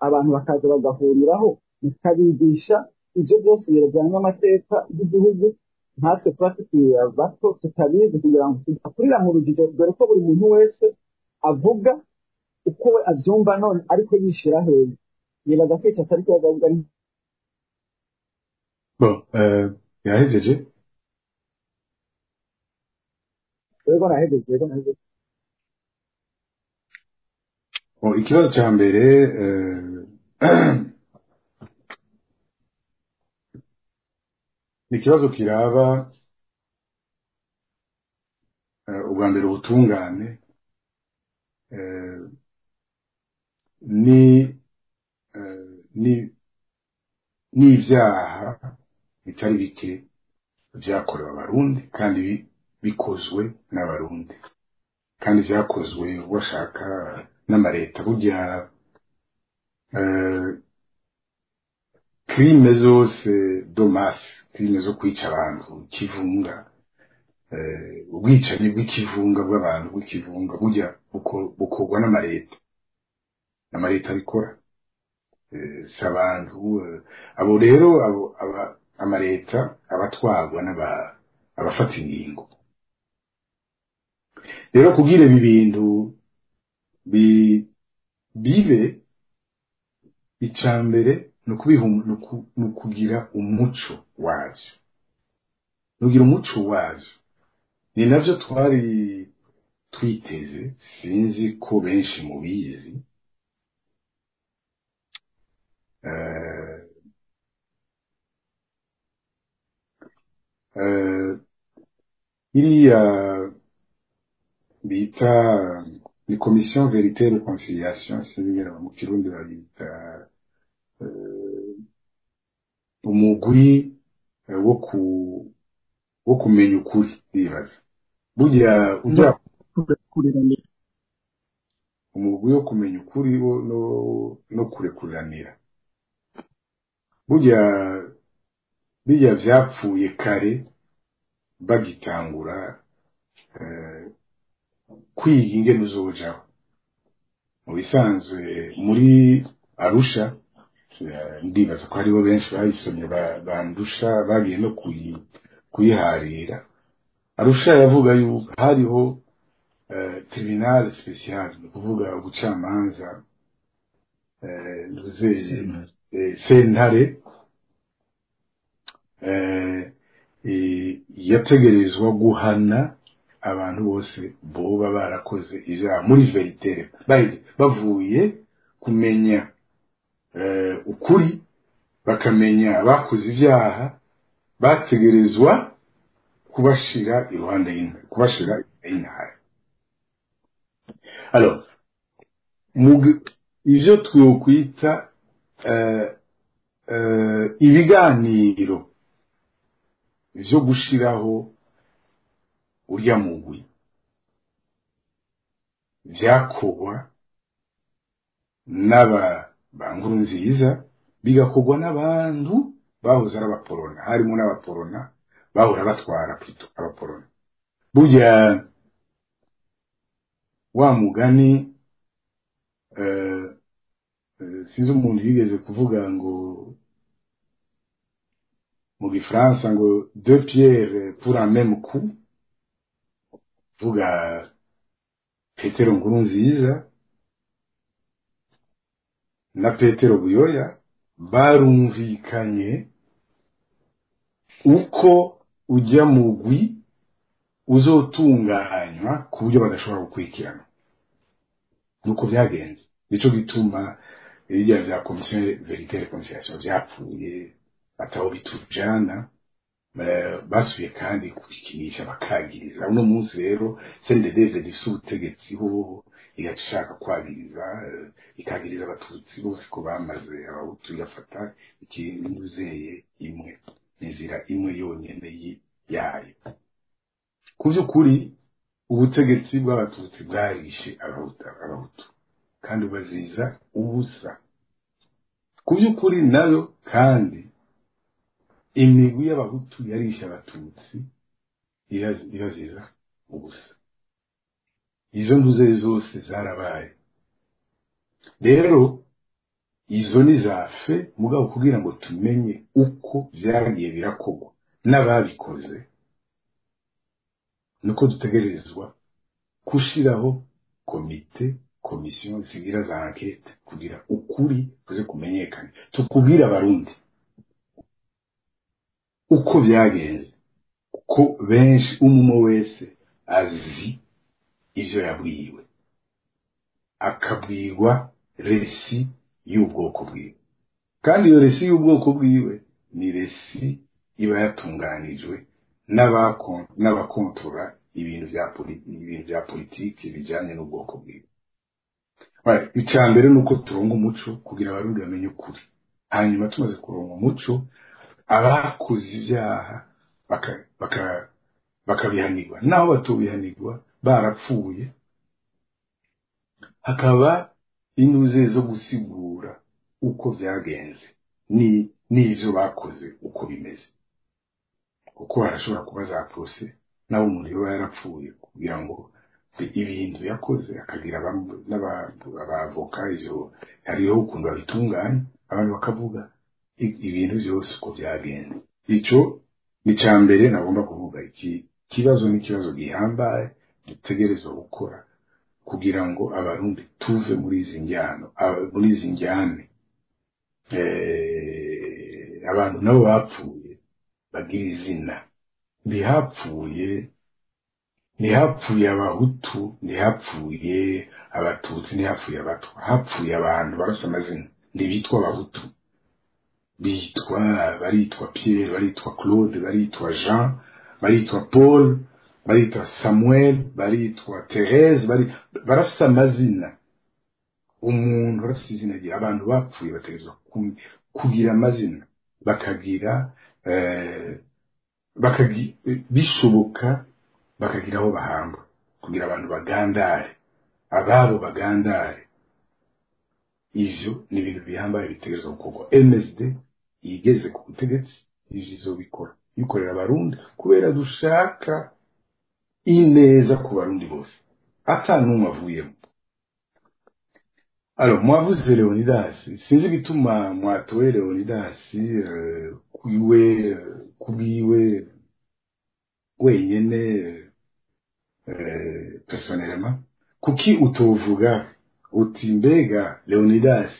abantu bakaza bagahuriraho mukabigisha ivyo byose birajyanye n'amateka y'igihugu. Nkatwe tuba tukiri bato tutabizi, kugira ngo tudakurira mu rujijo, dore ko buri muntu wese avuga uko we abyumva none ariko yishira hejuru. Nibaza ko icyo atari ikibazo, ahubwo ari Bon, yahejeje. Yego, nahejeje, yego nahejeje. Bon, ikibazo cya mbere ni ikibazo kiraba ubwa mbere ubutungane ni ni n'ibyaha bitari bike byakorewe Abarundi kandi bikozwe n'Abarundi, kandi byakozwe bashaka n'amareta. Burya crime zose de masse, crime zo kwica abantu ikivunga, ubwicanyi bw'ikivunga bw'abantu bw'ikivunga, burya bukorwa n'amareta, amareta abikora. Si abantu abo rero abo amareta abatwarwa n'aba abafata ingingo. Rero kugira ibi bintu bibe, icambere ni ukugira umuco wavyo, nugira umuco wavyo. Ni navyo twari twiteze, sinzi ko benshi mubizi. Eh, iriya bita ni commission vérité et réconciliation, sinzi ingene mu Kirundi bayita, umugwi wo kumenya ukuri, ndibaza burya ujya Kurekuranira. Umugwi wo kumenya ukuri no kurekuriranira. Burya birya vyapfuye kare bagitangura kwiga ingene uzojaho. Mu bisanzwe muri Arusha, ndibaza ko hariho benshi bayisomye bandusha, bagiye no kuyiharira. Arusha yavuga yuko hariho tribunal spécial, ni ukuvuga ubucamanza, sentare yategerezwa guhana abantu bose boba barakoze ivyaha muri vérité, bavuye kumenya ukuri, bakamenya abakoze ivyaha, bategerezwa kubashira iruhande kubashira y'intara. Alors ivyo twokwita ibiganiro vyo gushiraho urya mugwi vyakorwa n'aba ba Nkurunziza, bigakorwa n'abantu bahoze ari abaporona, harimo n'abaporona bahora batwara plutôt abaporona. Burya wa mugani, sinzi umuntu yigeze kuvuga ngo mu gifaransa ngo "deux pierres pour un même coup", vuga Petero Nkurunziza na Petero Buyoya barumvikanye uko ujya mugwi uzotunganywa ku buryo badashobora gukurikirana. Nuko vyagenze. Nico gituma ibijya vya commission vérité et réconciliation vyapfuye, ataho bitujana. Basubiye kandi kubikinisha bakagiriza. Uno munsi rero CNDD-FDD ifise ubutegetsi hoho, igaca ishaka kwagiriza, ikagiriza Abatutsi bose ko bamaze Abahutu, igafata ikinuzeye imwe, inzira imwe yonyene yayo. Ku vy'ukuri ubutegetsi bw'Abatutsi bwarishe Abahutu kandi baziza ubusa. Ku vy'ukuri nayo kandi imigwi y'Abahutu yarishe Abatutsi ibaziza ubusa. Izo ntuze zose zarabaye. Rero izo ni zafe, mugabo kugira ngo tumenye uko vyagiye birakorwa n'ababikoze, nuko dutegerezwa gushiraho komite, komisiyo zigira za enquête kugira ukuri kuze kumenyekana, tukubwira Abarundi uko byagenze, kuko benshi umwe wese azi ivyo yabwiwe, akabwirwa récit y'ubwoko bwiwe, kandi iyo récit y'ubwoko bwiwe ni récit iba yatunganijwe n'abakontora ibintu vya politike bijanye n'ubwoko bwiwe. Icya mbere ni uko turonga umuco kugira Abarundi bamenye ukuri, hanyuma tumaze kuronga umuco, abakoze ibyaha bakabihanirwa, naho batobihanirwa barapfuye, hakaba inuze zo gusigura uko byagenze n'ivyo bakoze uko bimeze, kuko harashobora kuba za procès naho umuntu yoba yarapfuye, kugira ngo ibintu yakoze akagira n'abavoka, ivyo hariho ukuntu babitunganya, abantu bakavuga ibintu vyose uko byagenze. Ico ni ca mbere nagomba kuvuga. Iki kibazo ni ikibazo gihambaye dutegerezwa gukora kugira ngo Abarundi tuve muri izi njyano, muri izi njyane. Abantu nabo bapfuye bagira izina. Ntihapfuye Abahutu, ntihapfuye Abatutsi, ntihapfuye Abatwa, hapfuye abantu barasa amazina. Ntibitwa Abahutu, bitwa, baritwa Pierre, baritwa Claude, baritwa Jean, baritwa Paul, baritwa Samuel, baritwa Therese, barafise amazina. Umuntu arafise izina rye. Abantu bapfuye bategerezwa kugira amazina, bakagira bishoboka bakagira aho bahamba, kugira abantu bagandare, ababo bagandare. Ivyo ni ibintu bihambaye bitegerezwa gukorwa. MSD igeze ku butegetsi, ivyo izobikora, bikorera Abarundi, kubera dushaka ineza ku Barundi bose, ata n'umwe avuyemo. Alors, mwavuze Leonidas, sinzi igituma mwatoye Leonidas kwiwe, kubwiwe wenyene, personnellement. Kuki utovuga uti: "Mbega Leonidas,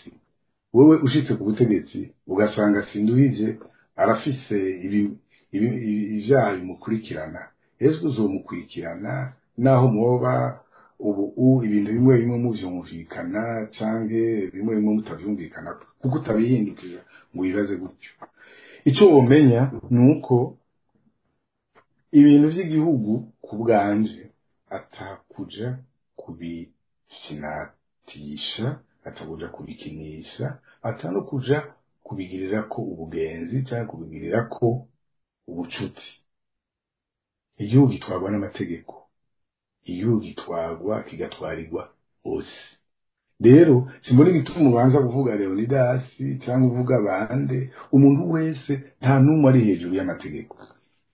wewe ushitse ku butegetsi ugasanga Sinduhije arafise ibi ivyaha bimukurikirana, ese uzomukurikirana naho mwoba ubu ibintu bimwe bimwe muvyumvikana canke bimwe bimwe mutavyumvikana?" Kuko utabihindukiza ngo wibaze gutyo. Ico womenya ni uko ibintu vy'igihugu, ku bwanje, atakuja kubifyinatisha, atakuja kubikinisha, ata no kuja kubigirirako ubugenzi canke kubigirirako ubucuti. Igihugu gitwarwa n'amategeko, igihugu gitwarwa kigatwarirwa bose. Rero simbona igituma ubanza kuvuga Leonidas cyangwa uvuga bande. Umuntu wese, nta n'umwe ari hejuru y'amategeko.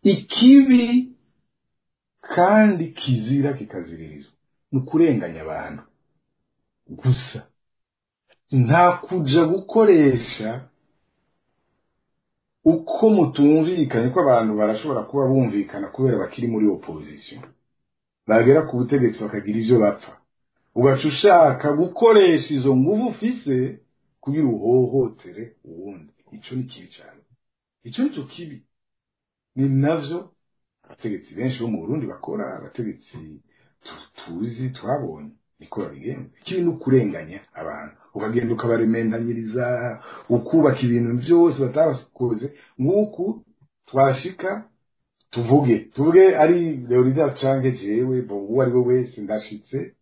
Ikibi kandi kizira kikaziririzwa ni ukurenganya abantu gusa, nta kuja gukoresha uko mutumvikanye, ko abantu barashobora kuba bumvikana kubera bakiri muri opposition, bagera ku butegetsi bakagira ivyo bapfa, ugaca ushaka gukoresha izo nguvu ufise kugira uhohotere uwundi. Ico ni kibi cane, ico nico kibi. Ni navyo abategetsi benshi bo mu Burundi bakora, abategetsi tuzi, twabonye, niko babigenza. Ikibi ni ukurenganya abantu, ukagenda ukabarementanyiriza, ukubaka ibintu byose batakoze. Nk'uku twashika, tuvuge ari Leonidas canke jewe, bo uwo ari we wese, ndashitse,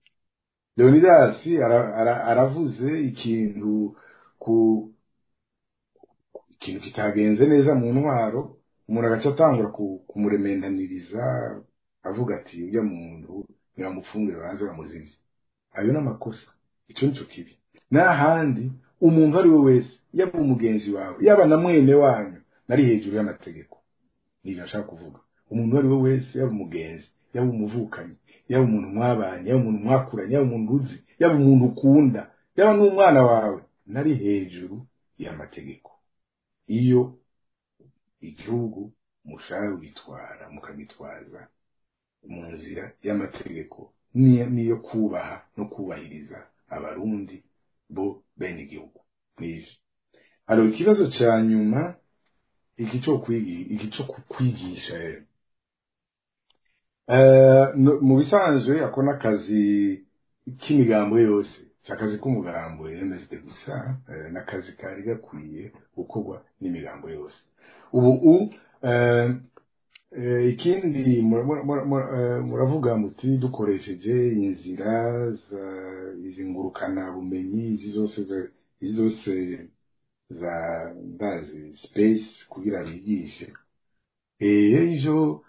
Leonidas aravuze ikintu ku ikintu kitagenze neza mu ntwaro, umuntu agaca atangura kumurementaniriza, avuga ati: "Ujya muntu nibamufungire, babanze bamuzivye." Ayo ni amakosa, ico nico kibi. N'ahandi, umuntu ari we wese, yaba umugenzi wawe, yaba na mwene wanyu, nari hejuru y'amategeko. Nivyo nshaka kuvuga. Umuntu uwo ari we wese, yaba umugenzi, yaba umuvukanyi, yaba umuntu mwabanye, yaba umuntu mwakuranye, yaba umuntu uzi, yaba umuntu ukunda, yaba n'umwana wawe, nari hejuru y'amategeko. Iyo igihugu Mushaka kugitwara mukagitwaza mu nzira y'amategeko niyo kubaha no kubahiriza abarundi bo bene igihugu. Nivyo. Alors ikibazo ca nyuma, iki co kwigisha rero, mu bisanzwe ako n'akazi k'imigambo yose, si akazi k'umugambo MSD gusa, n'akazi kari gakwiye gukorwa n'imigambo yose. Ubu ikindi muravuga muti dukoresheje inzira za izi ngurukana bumenyi, izi zose za ndazi space kugira bigishe, ivyo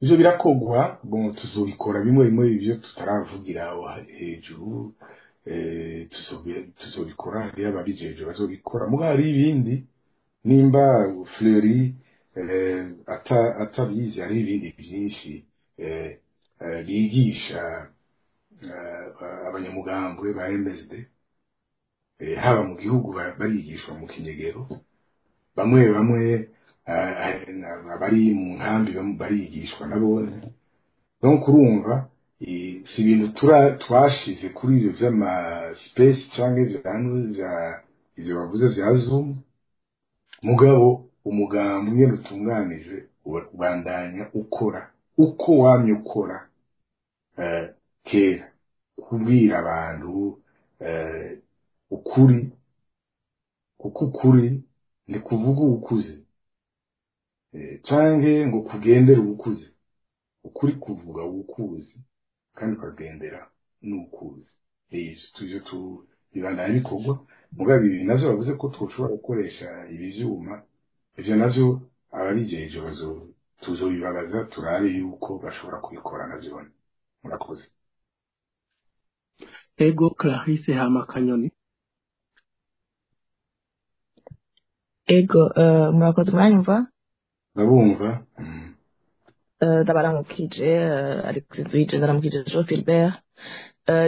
birakogwa. Bon, tuzobikora bimwe bimwe, ivyo tutaravugira aho hejuru, tuzobikora, hariyo ababijejwe bazobikora. Mugabo hari ibindi, nimba Fleury atabizi, hari ibindi byinshi bigisha abanyamugambwe ba MSD, haba mu gihugu barigishwa mu kinyegero, bamwe bamwe abari mu nkambi barigishwa nabone. Donc urumva, si ibintu twashize kuri ivyo vy'ama space canke vya ivyo bavuze vya Zoom. Mugabo umugambi ingene utunganije ubandanya ukora uko wamye ukora kera, kubwira abantu ukuri, kuko ukuri ni kuvuga uwukuze, canke ngo kugendere uwukuze. Ukuri kuvuga uwukuzi kandi ukagendera n'uwukuzi. Ivyo tubibandanya bikorwa. Mugabo ibi navyo bavuze ko twoshobora gukoresha ibi vyuma, ivyo navyo ababijejwe tuzobibabaza, turabe yuko bashobora kubikora navyone. Murakoze. Ego, Clarisse hama Kanyoni. Ego, murakoze, muranyumva? Ndabumva. Ndabaramukije Alexis Nduhije, ndaramukije Jean Philbert.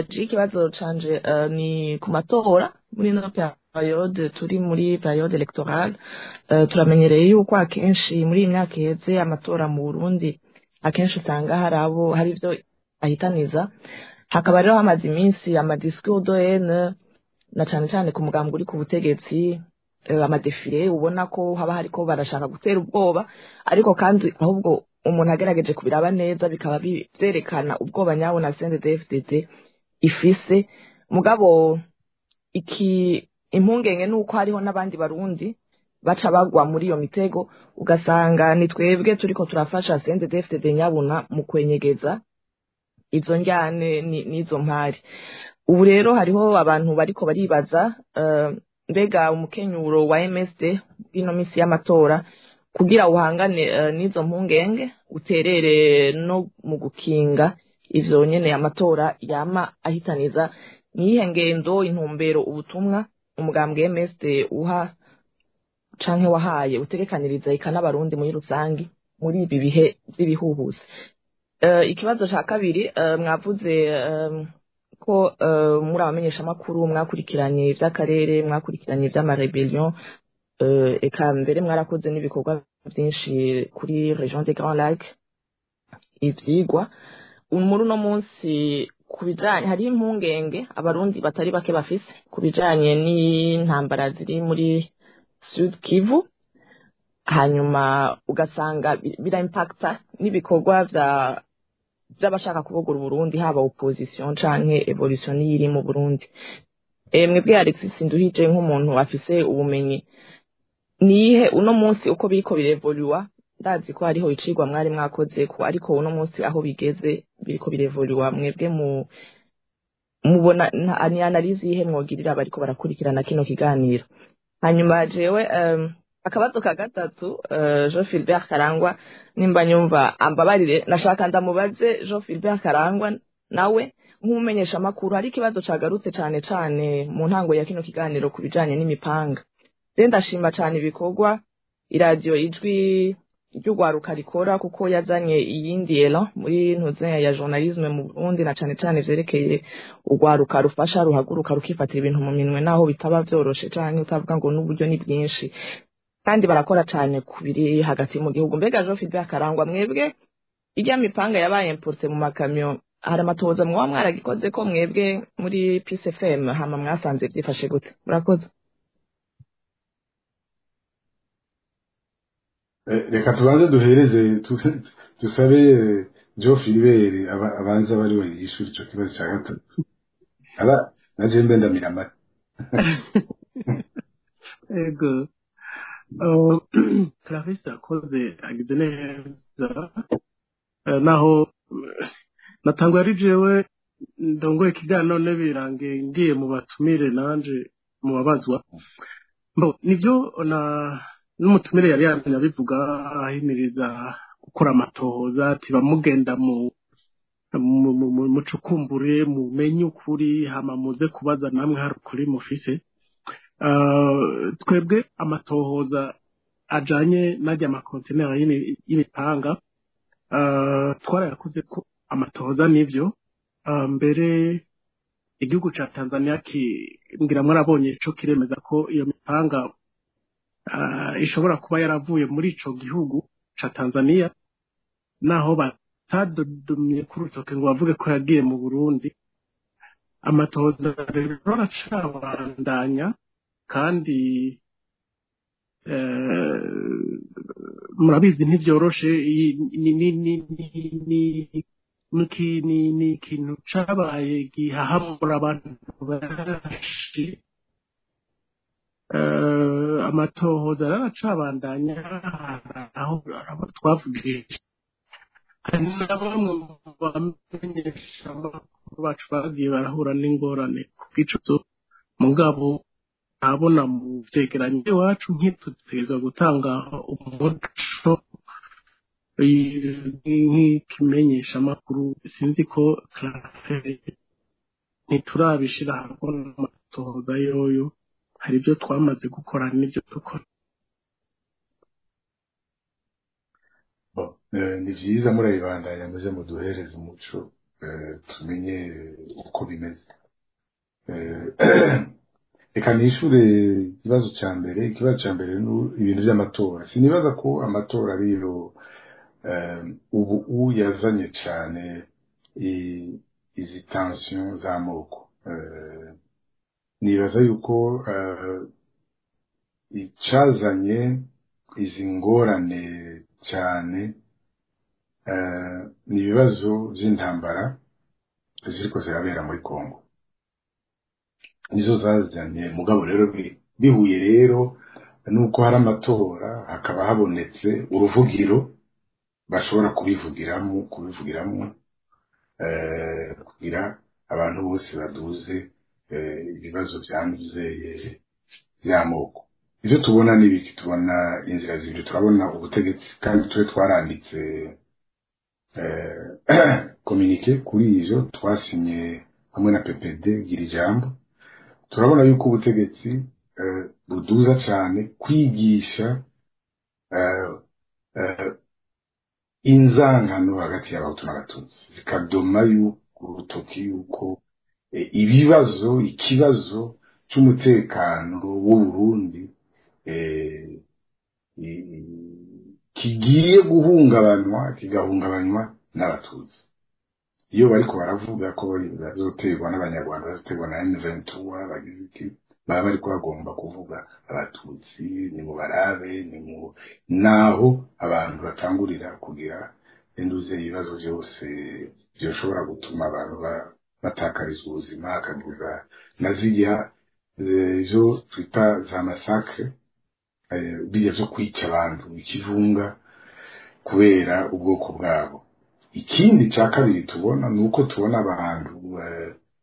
Je ikibazo canje ni ku matora. Muri ino période turi muri période électorale, turamenyereye yuko akenshi muri iyi myaka iheze amatora mu Burundi akenshi usanga hari abo hari ivyo ahitaniza. Hakaba rero hamaze iminsi amadiscours de haine, na cane cane ku mugambwe uri ku butegetsi, amadéfilés ubona ko haba hariko barashaka gutera ubwoba, ariko kandi ahubwo umuntu agerageje kubiraba neza bikaba vyerekana ubwoba nyabo na CNDD-FDD ifise. Mugabo iki impungenge nuko hariho n'abandi barundi baca bagwa muri iyo mitego, ugasanga ni twebwe turiko turafasha CNDD-FDD nyabuna mu kwenyegeza izo njyane n'izo mpari. Ubu rero hariho abantu bariko baribaza, mbega umukenyuro wa MSD ino misi y'amatora kugira uhangane n'izo mpungenge, uterere no mu gukinga ivyo nyene amatora yama ahitaniza, niyihe ngendo, intumbero, ubutumwa umugambwe MSD uha canke wahaye, utegekaniriza eka n'abarundi muri rusangi muri ibi bihe vy'ibihuhusi? Ikibazo ca kabiri, mwavuze ko muri abamenyeshamakuru mwakurikiranye ivy'akarere, mwakurikiranye ivy'amarébellion, eka mbere mwarakoze n'ibikorwa vyinshi kuri région des Grands Lacs, ivyigwa. Muri uno munsi ku bijanye hariho impungenge abarundi batari bake bafise ku bijanye n'intambara ziri muri Sud Kivu, hanyuma ugasanga biraimpacta n'ibikorwa vya vy'abashaka kubogora Uburundi, haba opposition canke évolution n'iyiri mu Burundi. Mwebwe Alexis Nduhije, nk'umuntu afise ubumenyi, nihe uno munsi uko biriko birevoluwa, ndazi ko hariho icigwa mwari mwakoze ko, ariko uno munsi aho bigeze biriko birevoluwa, mwebwe mu mubona ni analyse yihe mwogirira abariko barakurikirana kino kiganiro? Hanyuma jewe akabazo ka gatatu, Jean Philbert Karangwa nimba nyumva ambabarire, nashaka ndamubaze Jean Philbert Karangwa nawe nk'umumenyesha makuru, hari ikibazo cagarutse cane cane mu ntango ya kino kiganiro ku bijanye n'imipanga. Rero ndashima cane ibikorwa iradiyo Ijwi ry'Urwaruka rikora, kuko yazanye iyindi élan muri ntuze ya journalisme mu Burundi, na cane cane vyerekeye urwaruka rufasha, ruhaguruka rukifatira ibintu mu minwe, naho bitaba vyoroshe canke utavuga ngo n'uburyo ni bwinshi. Kandi barakora cane ku biri hagati mu gihugu. Mbega Jean Philbert Karangwa, mwebwe irya mipanga yabaye importe mu makamyo, hari amatohoza mwoba mwaragikoze ko mwebwe muri Peace FM? Hama mwasanze byifashe gute? Murakoze. Reka tubanze duhereze, dusabe Joe Philbert abanze bari we yishura ico kibazo cya gatatu, aba naje mbe ndamira amata. Ego, Clarisse akoze, agize neza. Naho natanguye ari jewe ndongoye ikiganiro, none birangiye ngiye mu batumire nanje mu babazwa. Bo nivyo, na n'umutumire yari yamye abivuga, ahimiriza gukora amatohoza, ati bamugenda mu mucukumbure, mumenye ukuri, hama muze kubaza namwe hari ukuri mufise. Twebwe amatohoza ajanye n'ajya amakontineri y'imipanga, twarayakoze ko amatohoza nivyo. Mbere igihugu ca Tanzania ngira mwarabonye ico kiremeza ko iyo mipanga ishobora kuba yaravuye muri ico gihugu ca Tanzania, naho batadodumye ku rutoke ngo bavuge ko yagiye mu Burundi. Amatohoza rero aracabandanya, kandi murabizi ntivyoroshe. Ni ikintu cabaye gihahamura abantu benshi. Amatohoza rero aracabandanya, aho abo twavugishije, hari na bamwe mu bamenyesha amakuru bacu bagiye barahura n'ingorane ku bw'ico. Mugabo ntabona mu vyegeranyo iwacu nk'itutegerezwa gutanga umuco nk'ikimenyesha amakuru. Sinzi ko Classe ntiturabishira ahabona amatohoza yoyo, hari ibyo twamaze gukora n'ibyo dukora. Bon, ni vyiza murabibandanya, muze muduhereze umuco, tumenye uko bimeze. Reka nishure ikibazo ca mbere. Ikibazo ca mbere ni ibintu vy'amatora. Sinibaza ko amatora ariyo ubu yazanye cane izi tension z'amoko. Nibaza yuko icazanye izi ngorane cane ni ibibazo vy'intambara ziriko zirabera muri Kongo, nizo zazanye. Mugabo rero bihuye rero nuko hari amatora, hakaba habonetse uruvugiro bashobora kubivugiramwo, kugira abantu bose baduze ibibazo vyanduze vy'amoko. Ivyo tubona ni ibiki? Tubona inzira zibiri. Turabona ubutegetsi, kandi tube twaranditse communiqué kuri ivyo twasinye hamwe na PPD gira ijambo. Turabona yuko ubutegetsi buduza cane kwigisha inzangano hagati y'abahutu n'abatutsi, zikadoma urutoki yuko ibibazo, ikibazo c'umutekano w'Uburundi kigiye guhungabanywa, kigahungabanywa n'abatutsi. Iyo bariko baravuga ko bazoterwa n'abanyarwanda, bazoterwa na M23, bagize iki, baba bariko bagomba kuvuga abatutsi. Ni mu barabe, ni mu naho abantu batangurira kugira induze ibibazo vyose vyoshobora gutuma abantu batakarizwa ubuzima, hakagiza na zirya zo twita za massacre, birya vyo kwica abantu ikivunga kubera ubwoko bwabo. Ikindi ca kabiri tubona ni uko tubona abantu,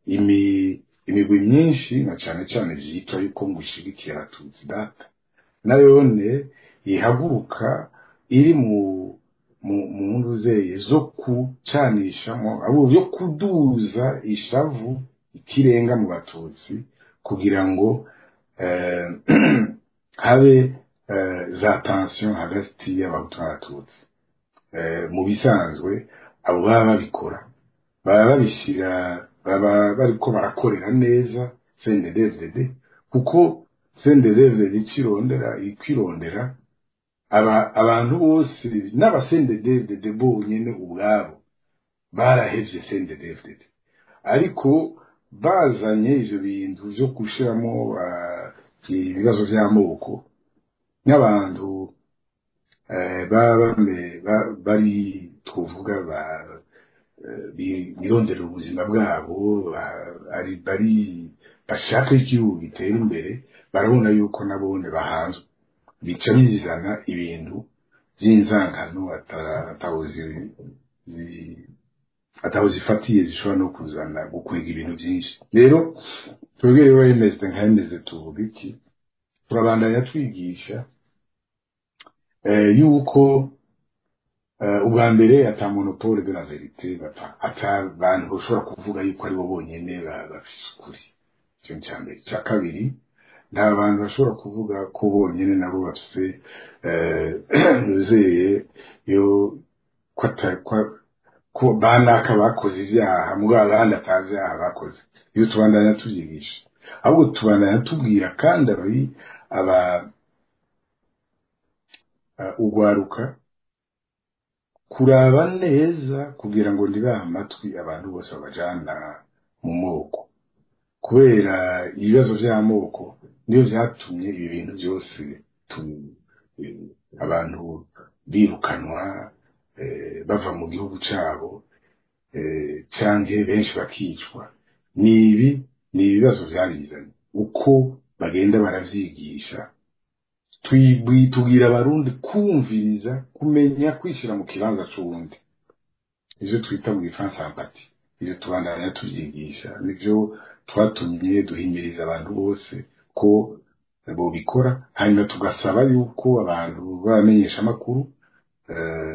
imigwi myinshi, na cane cane vyitwa yuko ngo ishigikiye abatutsi data, nayone ihaguruka iri mu nduzeye zo kucanishamo abo, yo kuduza ishavu ikirenga mu batutsi, kugira ngo habe za tension hagati y'abahutu n'abatutsi. Mu bisanzwe abo baba babikora, baba babishira, baba bariko barakorera neza CNDD-FDD, kuko CNDD-FDD ikirondera ikwirondera abantu bose n'aba CNDD-FDD bonyene ubwabo barahevye CNDD-FDD, ariko bazanye ivyo bintu vyo gushiramo ibibazo vy'amoko n'abantu baba bari twovuga birondera ubuzima bwabo, bari bashaka igihugu gitera imbere, barabona yuko nabone bahanzwe, bica bizana ibintu vy'inzangano ataho zifatiye, zishobora no kuzana gukwega ibintu byinshi. Rero twebwe rero MSD nka MSD tuvuga iki? Turabandanya twigisha yuko ubwa mbere ata monopole de la vérité, bapfa ata bantu bashobora kuvuga yuko aribo bonyene bafise ukuri. Icyo ni icya mbere. Icya kabiri, nta bantu bashobora kuvuga ko bonyene nabo bafise nuzeye yo ko banaka bakoze ibyaha mugabo abandi atavyaha bakoze. Iyo tubandanya tubyigisha, ahubwo tubandanya tubwira kandi abari aba ugwaruka kuraba neza kugira ngo ntibahe amatwi abantu bose babajana mu moko, kubera ibibazo vy'amoko niyo vyatumye ibi bintu byose abantu birukanwa bava mu gihugu cabo, canke benshi bakicwa. Nibi ni ibibazo vyabizanye uko bagenda baravyigisha. Tubwira abarundi kumviriza, kumenya kwishira mu kibanza c'uwundi, ivyo twita mu gifaransa empathie. Ivyo tubandanya tuvyigisha, nivyo twatumye duhimiriza abantu bose ko bobikora. Hanyuma tugasaba yuko abantu b'abamenyesha amakuru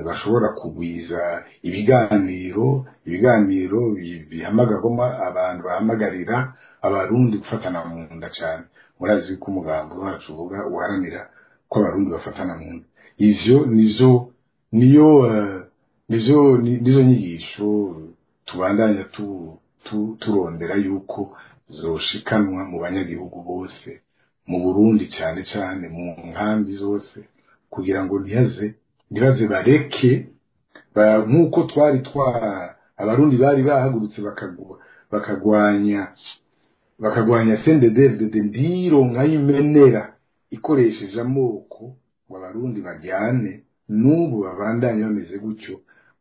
bashobora kugwiza ibiganiro bihamagarwamo abantu bahamagarira abarundi gufatana mu nda cyane. Murazi yuko umugambi wacu uvuga uharanira ko abarundi bafatana mu nda. Ivyo nizo niyo nizo nizo nyigisho tubandanya turondera yuko zoshikanwa mu banyagihugu bose mu Burundi, cyane cyane mu nkambi zose, kugira ngo ntibaze bareke nk'uko twari twa abarundi bari bahagurutse bakagwanya CNDD-FDD ndironka y'imenera ikoresheje amoko ngo abarundi bajyane. N'ubu babandanye bameze gutyo,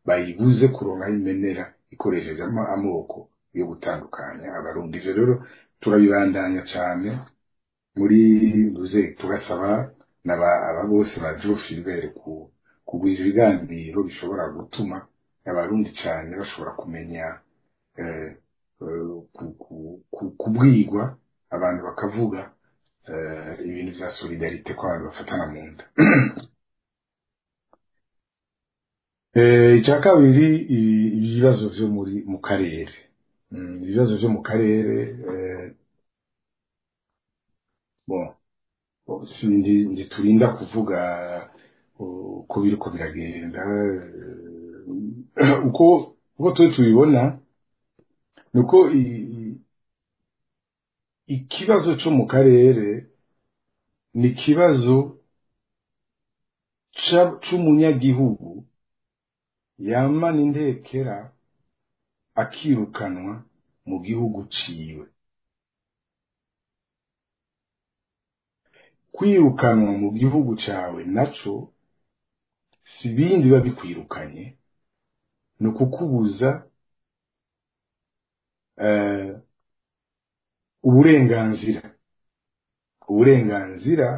bayibuze kuronka y'imenera ikoresheje amoko yo gutandukanya abarundi. Ivyo rero turabibandanya cyane muri ruze, tugasaba n'aba aba bose ba Joe Philbert kugwiza ibiganiro bishobora gutuma abarundi cyane bashobora kumenya kubwirwa abantu bakavuga ibintu vya solidarité, ko abantu bafatana mu nda. Icya kabiri, ibibazo vyo muri mu karere. Ibibazo vyo mu karere, bon, sindi ntiturinda kuvuga uko biriko biragenda. Uko twe tubibona nuko ikibazo cyo mu karere ni ikibazo c'umunyagihugu yamana intekera akirukanwa mu gihugu ciwe. Kwirukanwa mu gihugu cawe naco si bindi biba bikwirukanye, ni ukukubuza uburenganzira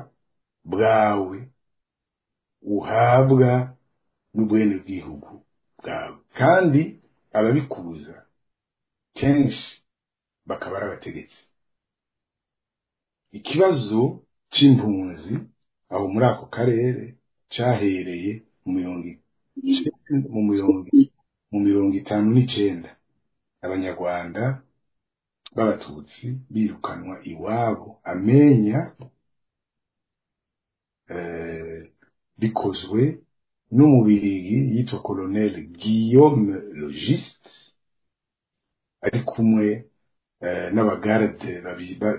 bwawe uhabwa n'ubwene bw'igihugu bwawe, kandi ababikubuza kenshi bakaba ari abategetsi. Ikibazo c'impunzi aho muri ako karere cahereye mu 59, abanyarwanda b'abatutsi birukanwa iwabo amenya bikozwe n'umubirigi yitwa Colonel Guillaume Logiste, ari kumwe n'abagarde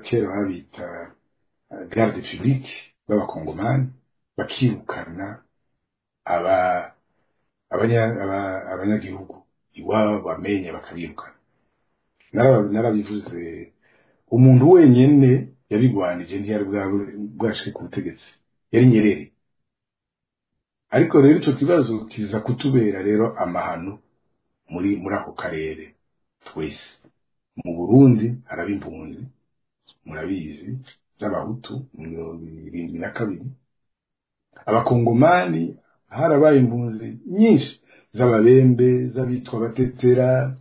kera babita garde publique b'abakongomani bakirukana aba abanyagihugu iwabo bamenye bakabirukana. Narabivuze, umuntu wenyene yabigwanije ntiyari bwashike ku butegetsi, yari Nyerere. Ariko rero ico kibazo kiza kutubera rero amahano muri ako karere twese. Mu Burundi haraba impunzi, murabizi, z'abahutu 72, abakongomani harabaye impunzi nyinshi z'ababembe, z'abitwa abatetera,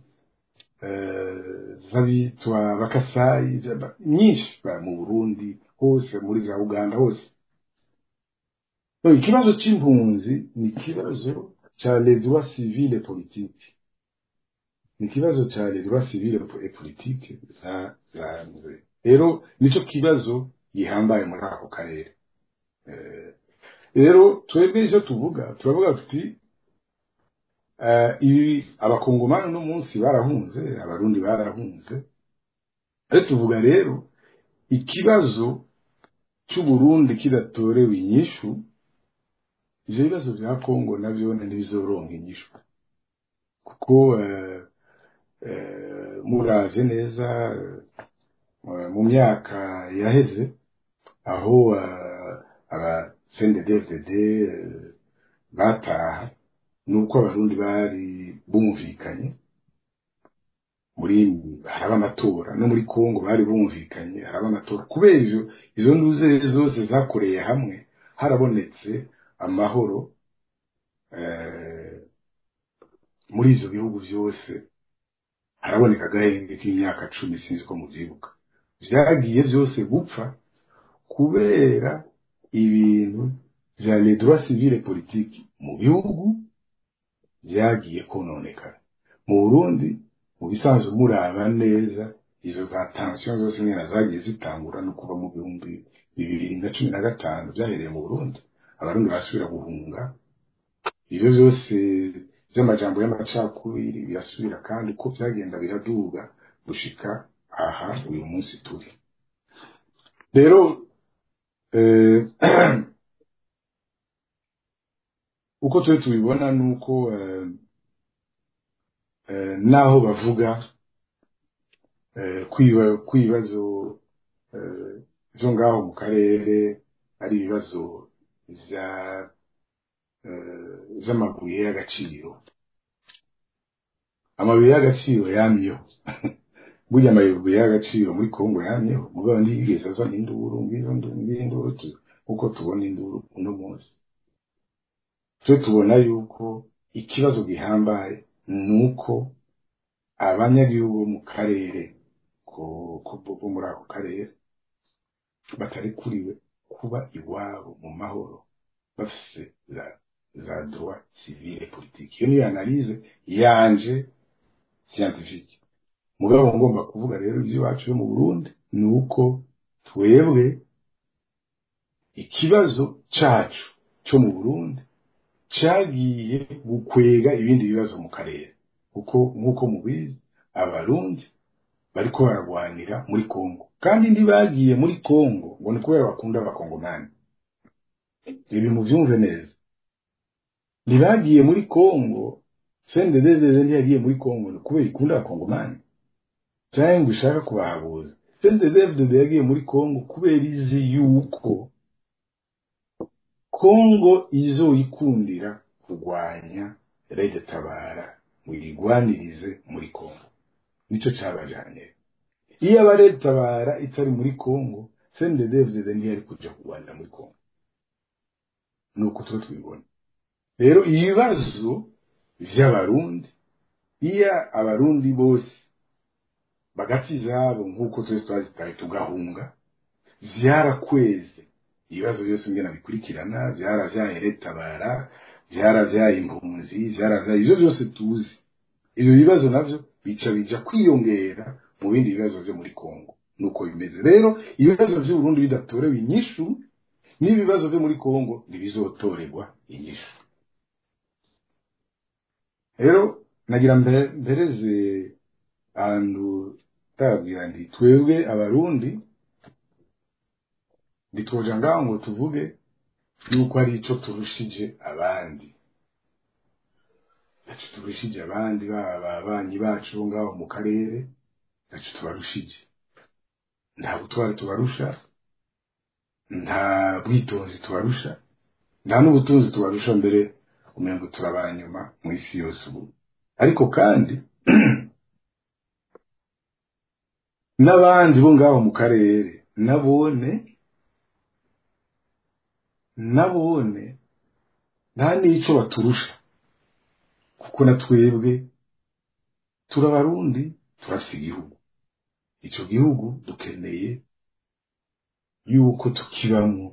z'abitwa bakasayi, nyinshi mu Burundi hose, muri za Uganda hose. Ikibazo c'impunzi ni ikibazo ca les droits civils et politiques, ni ikibazo ca les droits civils et politiques za rero nico kibazo gihambaye muri ako karere. Rero twebwe icyo tuvuga, turavuga tuti ibi abakongomani uno munsi barahunze, abarundi barahunze, ariko tuvuga rero ikibazo c'Uburundi kidatorewe inyishu, ivyo bibazo vya Kongo navyo ntibizoronka inyishu, kuko muravye neza mu myaka yaheze aho aba CNDD-FDD bataha, nuko abarundi bari bumvikanye muri haraba amatora, no muri Kongo bari bumvikanye haraba amatora. Kubera izo nduze zose zakoreye hamwe, harabonetse amahoro muri izo bihugu byose, haraboneka agahenge k'imyaka 10, sinzi ko muvyibuka. Vyagiye vyose gupfa kubera ibintu vya les droits civils et politiques mu bihugu vyagiye kononekara. Mu Burundi mu bisanzwe muraba neza izo za tension zose nyene zagiye zitangura no kuva mu 2015, vyahereye mu Burundi, abarundi basubira guhunga, ivyo vyose vy'amajambo y'amacakubiri birasubira, kandi uko vyagenda biraduga gushika aha uyu munsi turi. Rero uko turi tubibona nuko naho bavuga kwibazo vyo ngaho mu karere ari ibibazo vya vy'amabuye y'agaciro, amabuye y'agaciro yamyeho, burya amabuye y'agaciro muri Kongo yamyeho, mugabo ntiyigeze azana induru ngizo induru uko tubona induru uno munsi. Twe tubona yuko ikibazo gihambaye nuko abanyagihugu bo mu karere bo muri ako karere batarekuriwe kuba iwabo mu mahoro bafise za droit civile et politique. Iyo niyo analyse yanje scientifique. Mugabo ngomba kuvuga rero ivy'iwacu yo mu Burundi nuko twebwe ikibazo cacu cyo mu Burundi cagiye gukwega ibindi bibazo mu karere, kuko nkuko mubizi abarundi bariko baragwanira muri Kongo, kandi ntibagiye muri Kongo ngo ni kubera bakunda abakongomani. Ibi muvyumve neza, ntibagiye muri Kongo, CNDD-FDD ntiyagiye muri Kongo ni kubera ikunda abakongomani canke ngo ishaka kubahabuza. CNDD-FDD yagiye muri Kongo kubera izi yuko Kongo izoyikundira kurwanya Red Tabara ngo irigwanirize muri Kongo, nico cabajanye. Iyo aba Red Tabara itari muri Kongo, CNDD-FDD ntiyari kuja kurwanira muri Kongo. Nuko tuba tubibona rero ibibazo vy'abarundi, iyo abarundi bose bagati zabo nkuko twese twazitaye tugahunga, vyarakweze ibibazo byose ngena bikurikirana, vyaravyaye Red Tabara, vyaravyaye impunzi, vyaravyaye ivyo byose tuzi. Ivyo bibazo navyo bica bija kwiyongera mu bindi bibazo vyo muri Kongo. Nuko bimeze rero, ibibazo vy'u Burundi bidatorewe inyishu n'ibibazo vyo muri Kongo ntibizotorerwa inyishu. Rero nagira mbereze ahantu ndababwira nti twebwe abarundi Ntitwoja ngaho ngo tuvuge yuko hari ico turushije abandi, ntaco turushije abandi, baba ababanyi bacu bo ngaho mu karere, ntaco tubarushije, nta butwari tubarusha, nta bwitonzi tubarusha, nta n'ubutunzi tubarusha, mbere umengo turabanyuma mu isi yose ubu. Ariko kandi n'abandi bo ngaho mu karere nabone nta n'ico baturusha, kuko na twebwe turabarundi, turafise igihugu. Ico gihugu dukeneye yuko tukibamwo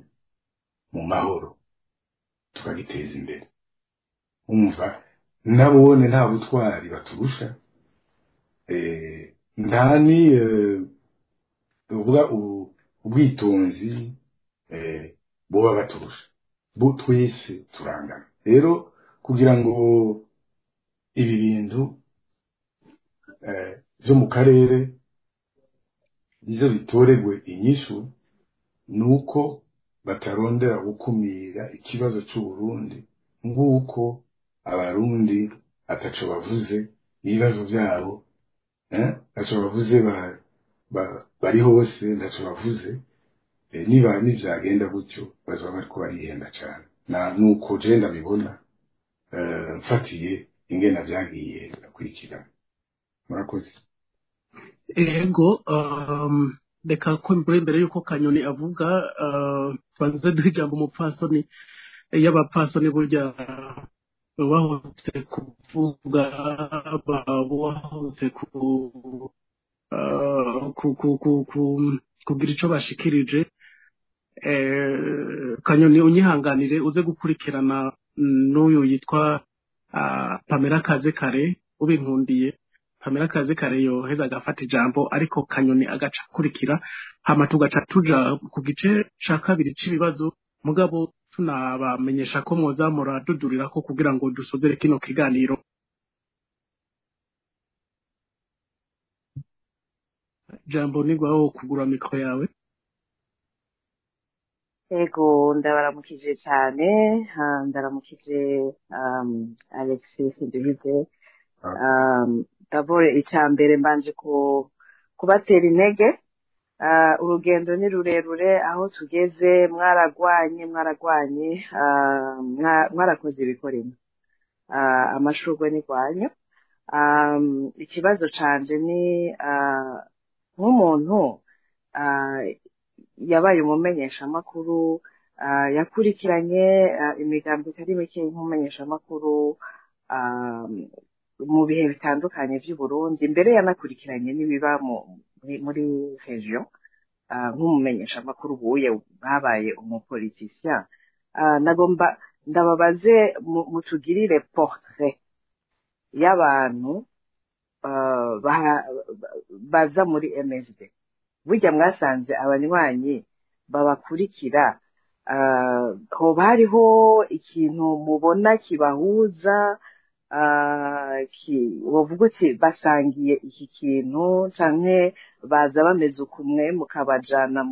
mu mahoro, tukagiteza imbere. Umva, nabone nta butwari baturusha, nta ni uvuga ubwitonzi boba baturusha, bo twese turangana. Rero kugira ngo ibi bintu vyo mu karere bize bitoregwe inyishu, nuko batarondera gukumira ikibazo c'Uburundi nk'uko abarundi ataco bavuze ibibazo vyabo, ntaco bavuze, bari hose ntaco bavuze. Niba nivyagenda gutyo bazoba bariko barihenda cane. Na nuko je ndabibona, mfatiye ingena vyagiye birakurikirana. Murakoze. Ego, reka ko mbere yuko Kanyoni avuga, tubanze duhe ijambo umupfasoni. Y'abapfasoni burya bahutse kuvuga, bahutse kugira ico bashikirije. Kanyoni, unyihanganire uze gukurikirana n'uyu yitwa Pamela Kaze kare, ubinkundiye Pamela Kaze kare yoheza agafata ijambo, ariko Kanyoni agaca akurikira, hama tugaca tuja ku gice ca kabiri c'ibibazo. Mugabo tunabamenyesha ko mwoza muradudurirako kugira ngo dusozere kino kiganiro. Jambo nigwaho kugura mikro yawe. Ego, ndabaramukije cyane, ndaramukije Alexis Nduhije. D'abord icya mbere mbanje kubatera intege. Urugendo ni rurerure, aho tugeze mwaragwanye, mwaragwanye, mwarakoze ibikoremo, amashurwe ni rwanyu. Ikibazo canje ni nk'umuntu yabaye umumenyeshamakuru, yakurikiranye imigambi itari mike nk'umumenyeshamakuru mu bihe bitandukanye vy'u Burundi, mbere yanakurikiranye n'ibiba muri region, nk'umumenyeshamakuru buye babaye umupoliticien. Nagomba ndababaze mutugirire portrait y'abantu baza muri MSD. Burya mwasanze abanywanyi babakurikira, hoba hariho ikintu mubona kibahuza, wovuga uti basangiye iki kintu, canke baza bameze ukumwe mukabajana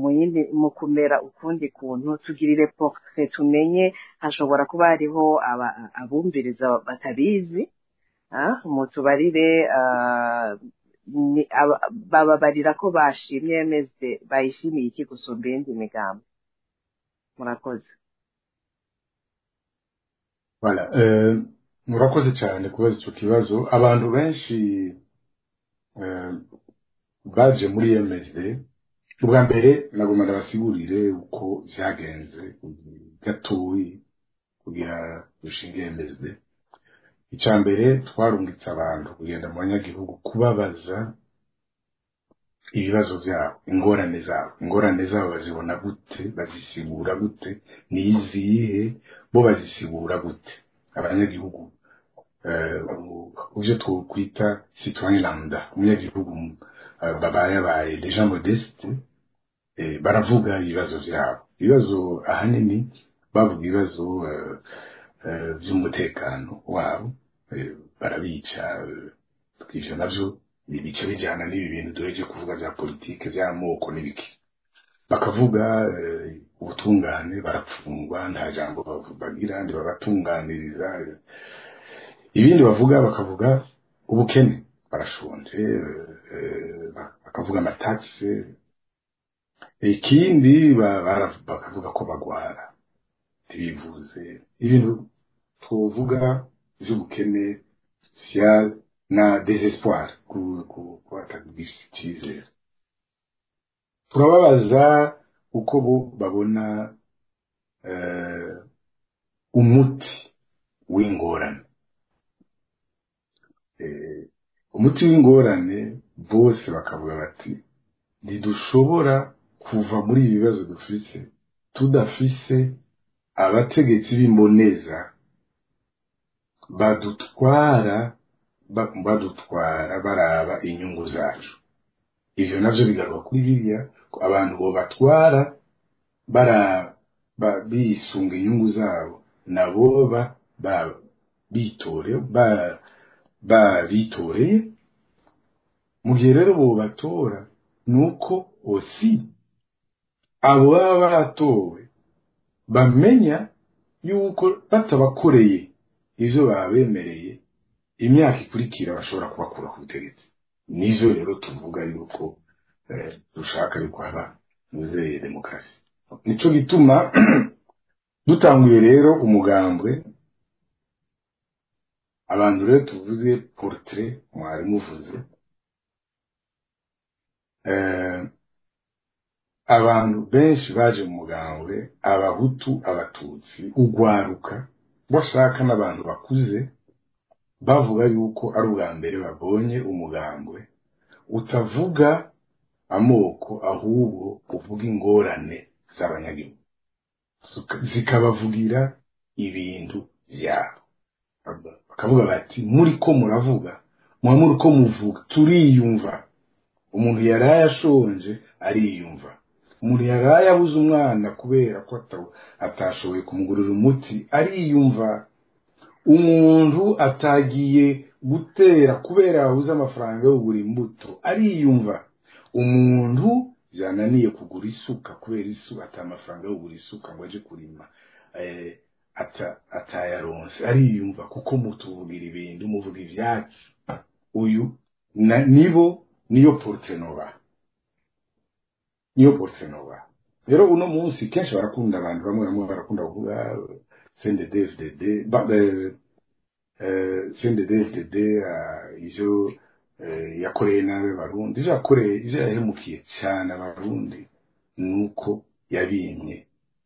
mu yindi mu kumera ukundi kuntu? Tugirire portrait tumenye, hashobora kuba hariho abumviriza batabizi. Mutubarire, bababarira ko bashimye MSD, bayishimiye iki gusumba iyindi migambi? Murakoze. Voilà. Murakoze cyane kubaza icyo kibazo. Abantu benshi baje muri MSD, ubwa mbere nagomba ndabasigurire uko vyagenze gatoyi kugira dushinge MSD. Icya mbere, twarungitse abantu kugenda mu banyagihugu kubabaza ibibazo byabo, ingorane zabo. Ingorane zabo bazibona gute, bazisigura gute, ni izihe, bo bazisigura gute abanyagihugu, ivyo twokwita citoyen lambda, umunyagihugu babayabaye, les gens modestes, baravuga ibibazo vyabo. Ibibazo ahanini bavuga ibibazo vy'umutekano wabo, barabica, ivyo navyo ni ibice bijyana n'ibi bintu duheje kuvuga vya politike, vy'amoko n'ibiki. Bakavuga ubutungane, barapfungwa, nta jambo bagira, ntibabatunganiriza. Ibindi bavuga, bakavuga ubukene, barashonje, bakavuga amataxes. Ikindi bakavuga ko bagwara ntibivuze. Ibintu twovuga vy'ubukene social na désespoir, ku batagira icizere. Turababaza uko bo babona umuti w'ingorane. Umuti w'ingorane, bose bakavuga bati: "Ntidushobora kuva muri ibi bibazo dufise tudafise abategetsi b'imboneza badutwara baraba inyungu zacu." Ivyo navyo bigaruka kuri biriya ko abantu bobatwara bisunga inyungu zabo, nabo ba bitore ba bitoreye. Mu gihe rero bobatora, nuko osi abo baba batowe bamenya yuko batabakoreye ivyo babemereye, imyaka ikurikira bashobora kubakura ku butegetsi. Nivyo rero tuvuga yuko dushaka yuko haba muzeye demokarasi. Nico gituma dutanguye rero umugambwe. Abantu rero tuvuze portrait mwari muvuze, abantu benshi baje mu mugambwe, abahutu, abatutsi, ugwaruka bashaka n'abantu bakuze, bavuga yuko ari ubwa mbere babonye umugambwe utavuga amoko, ahubwo uvuga ingorane z'abanyagihugu, zikabavugira ibintu vyabo. Bakavuga bati: "Muri ko muravuga, muba muri ko muvuga, turiyumva. Umuntu yaraye ashonje ariyumva, umuntu yaraye abuze umwana kubera ko atashoboye kumugurira umuti ariyumva, umuntu atagiye gutera kubera yabuze amafaranga yo kugura imbuto ariyumva, umuntu byananiye kugura isuka kubera ata amafaranga yo kugura isuka ngo aje kurima atayaronse ariyumva, kuko mutuvugira ibintu, muvuga ivyatsi." Uyu nibo niyo portrait noba, niyo portrait noba. Rero uno munsi kenshi barakunda, abantu bamwe bamwe barakunda kuvuga CNDD FDD, CNDD FDD, ivyo yakoreye nabi abarundi, ivyo yakoreye, ivyo yahemukiye cyane abarundi, nuko yabimye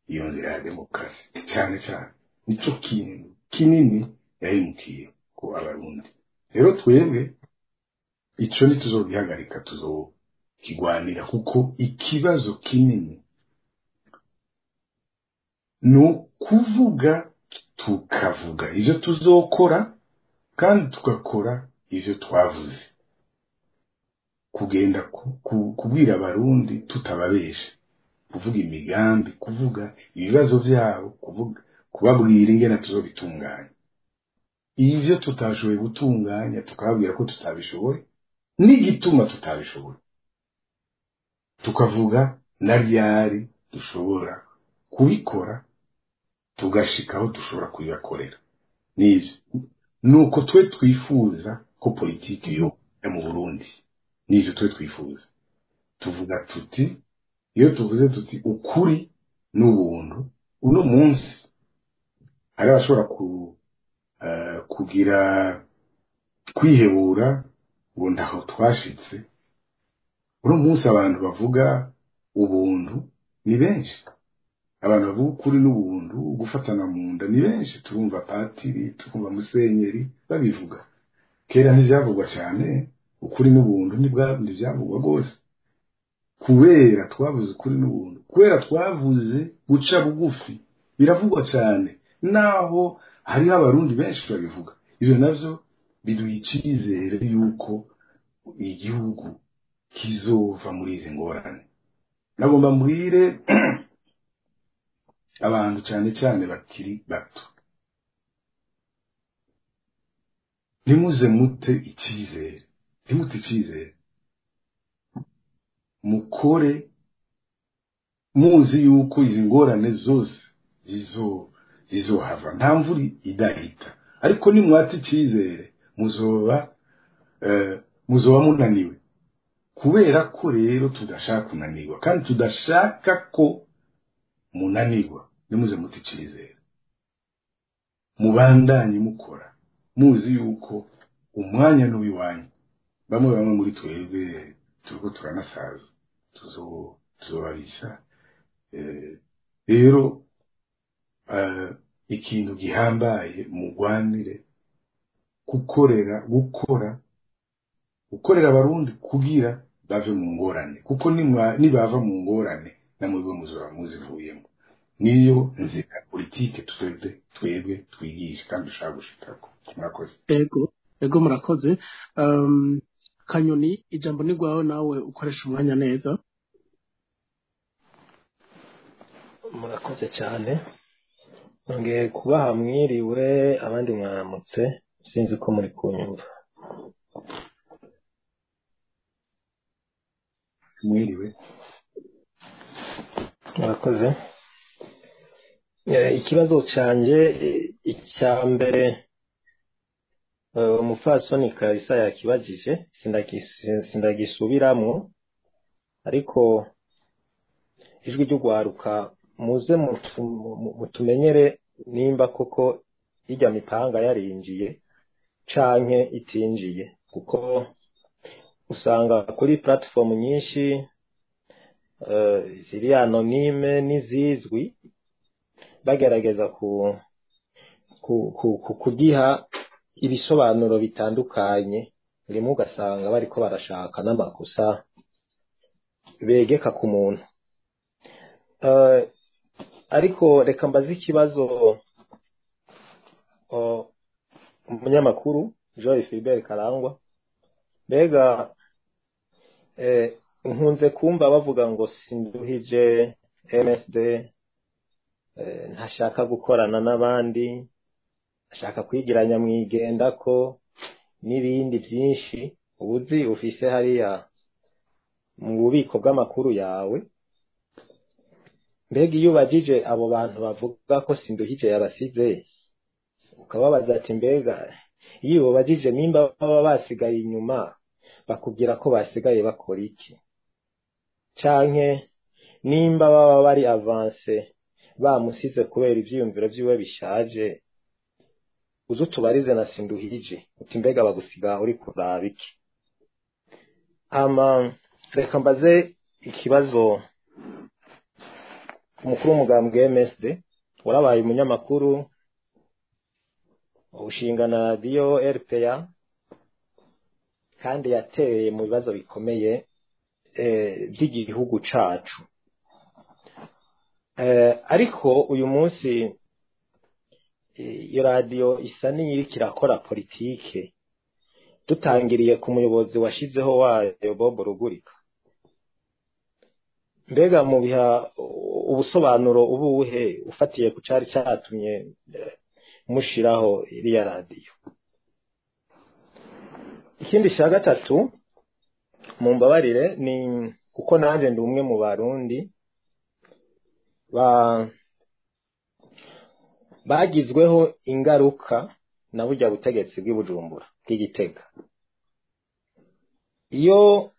iyo nzira ya demokarasi. Cyane cyane nico kintu kinini yahemukiye ko abarundi. Rero twebwe ico ntituzogihagarika, tuzokigwanira, kuko ikibazo kinini ni ukuvuga, tukavuga ivyo tuzokora kandi tugakora ivyo twavuze. Kugenda kubwira abarundi tutababesha, kuvuga imigambi, kuvuga ibibazo vyabo, kuvuga, kubabwira ingene tuzobitunganya. Ivyo tutashoboye gutunganya, tukababwira ko tutabishoboye n'igituma tutabishoboye, tukavuga na ryari dushobora kubikora, tugashika aho dushobora kubibakorera. Nivyo nuko twe twifuza ko politiki yo mu Burundi. Nivyo twe twifuza. Tuvuga tuti, iyo tuvuze tuti ukuri n'ubuntu, uno munsi hari abashobora kugira kwihebura ngo ntaho twashitse. Uno munsi abantu bavuga ubuntu ni benshi, abantu bavuga ukuri n'ubuntu, gufatana mu nda ni benshi. Turumva patiri, turumva musenyeri babivuga. Kera ntivyavugwa cyane, ukuri n'ubuntu ntivyavugwa rwose. Kubera twavuze ukuri n'ubuntu, kubera twavuze guca bugufi, biravugwa cyane, naho hariho abarundi benshi babivuga. Ivyo navyo biduha icizere yuko igihugu kizova muri izi ngorane. Nagomba mbwire abantu, cyane cyane bakiri bato: ntimuze mute icyizere, ntimute icyizere, mukore. Muzi yuko izi ngorane zose zizohava, nta mvura idahita, ariko nimwata icizere muzoba muzoba munaniwe. Kubera ko rero tudashaka kunanirwa kandi tudashaka ko munanirwa, nimuze muti icizere, mubandanye mukora muzi yuko umwanya n'uwiwanyu. Bamwe bamwe muri twebwe turiko turanasaza, tuzobabisa. Rero ikintu gihambaye, mugwanire gukorera gukorera abarundi kugira bave mu ngorane, kuko nibava mu ngorane namwebwe muzoba muzivuyemo. Niyo nzira politike twebwe twigisha kandi dushaka gushikako. Murakoze. Ego, ego, murakoze. Kanyoni, ijambo ni rwawe, nawe ukoresha umwanya neza. Murakoze cyane, nongeye kubaha mwiriwe, abandi mwaramutse, sinzi ko muri kunyumva. Mwiriwe. Murakoze. Ikibazo cyanjye icya mbere, umupfasoni Kalisa yakibajije, sindagisubiramwo, ariko ijwi ry'ugwaruka, muze mutumenyere nimba koko irya mipanga yarinjiye canke itinjiye, kuko usanga kuri platform nyinshi ziri anonyme n'izizwi bagerageza kugiha ibisobanuro bitandukanye, rimwe ugasanga bariko barashaka n'amakosa begeka ku muntu. Ariko reka mbaze ikibazo umunyamakuru Joy Philbert Karangwa. Mbega nkunze kumva bavuga ngo Sinduhije MSD ntashaka gukorana n'abandi, ashaka kwigiranya mwigenda ko n'ibindi byinshi ubuzi ufise hariya mu bubiko bw'amakuru yawe. Mbega iyo ubajije abo bantu bavuga ko Sinduhije yabasize, ukababaza ati mbega iyo ubajije nimba baba basigaye inyuma, bakubwira ko basigaye bakora iki? Canke nimba baba bari avance bamusize kubera ivyiyumviro vyiwe bishaje, uze utubarize na Sinduhije uti mbega bagusiga uri kuraba iki? Ama reka mbaze ikibazo umukuru w'umugambwe MSD, warabaye umunyamakuru ushinga na radiyo RPA, kandi yateye mu bibazo bikomeye by'igihugu cacu. Ariko uyu munsi iyo radiyo isa n'iyiriko irakora politike, dutangiriye ku muyobozi washizeho wayo Bob Rugurika. Mbega mu biha ubusobanuro ubuhe ufatiye ku cari catumye mushiraho iriya radiyo? Ikindi cya gatatu, mumbabarire, ni kuko nanjye ndi umwe mu barundi bagizweho ingaruka na burya butegetsi bw'i Bujumbura bw'Igitega. Iyo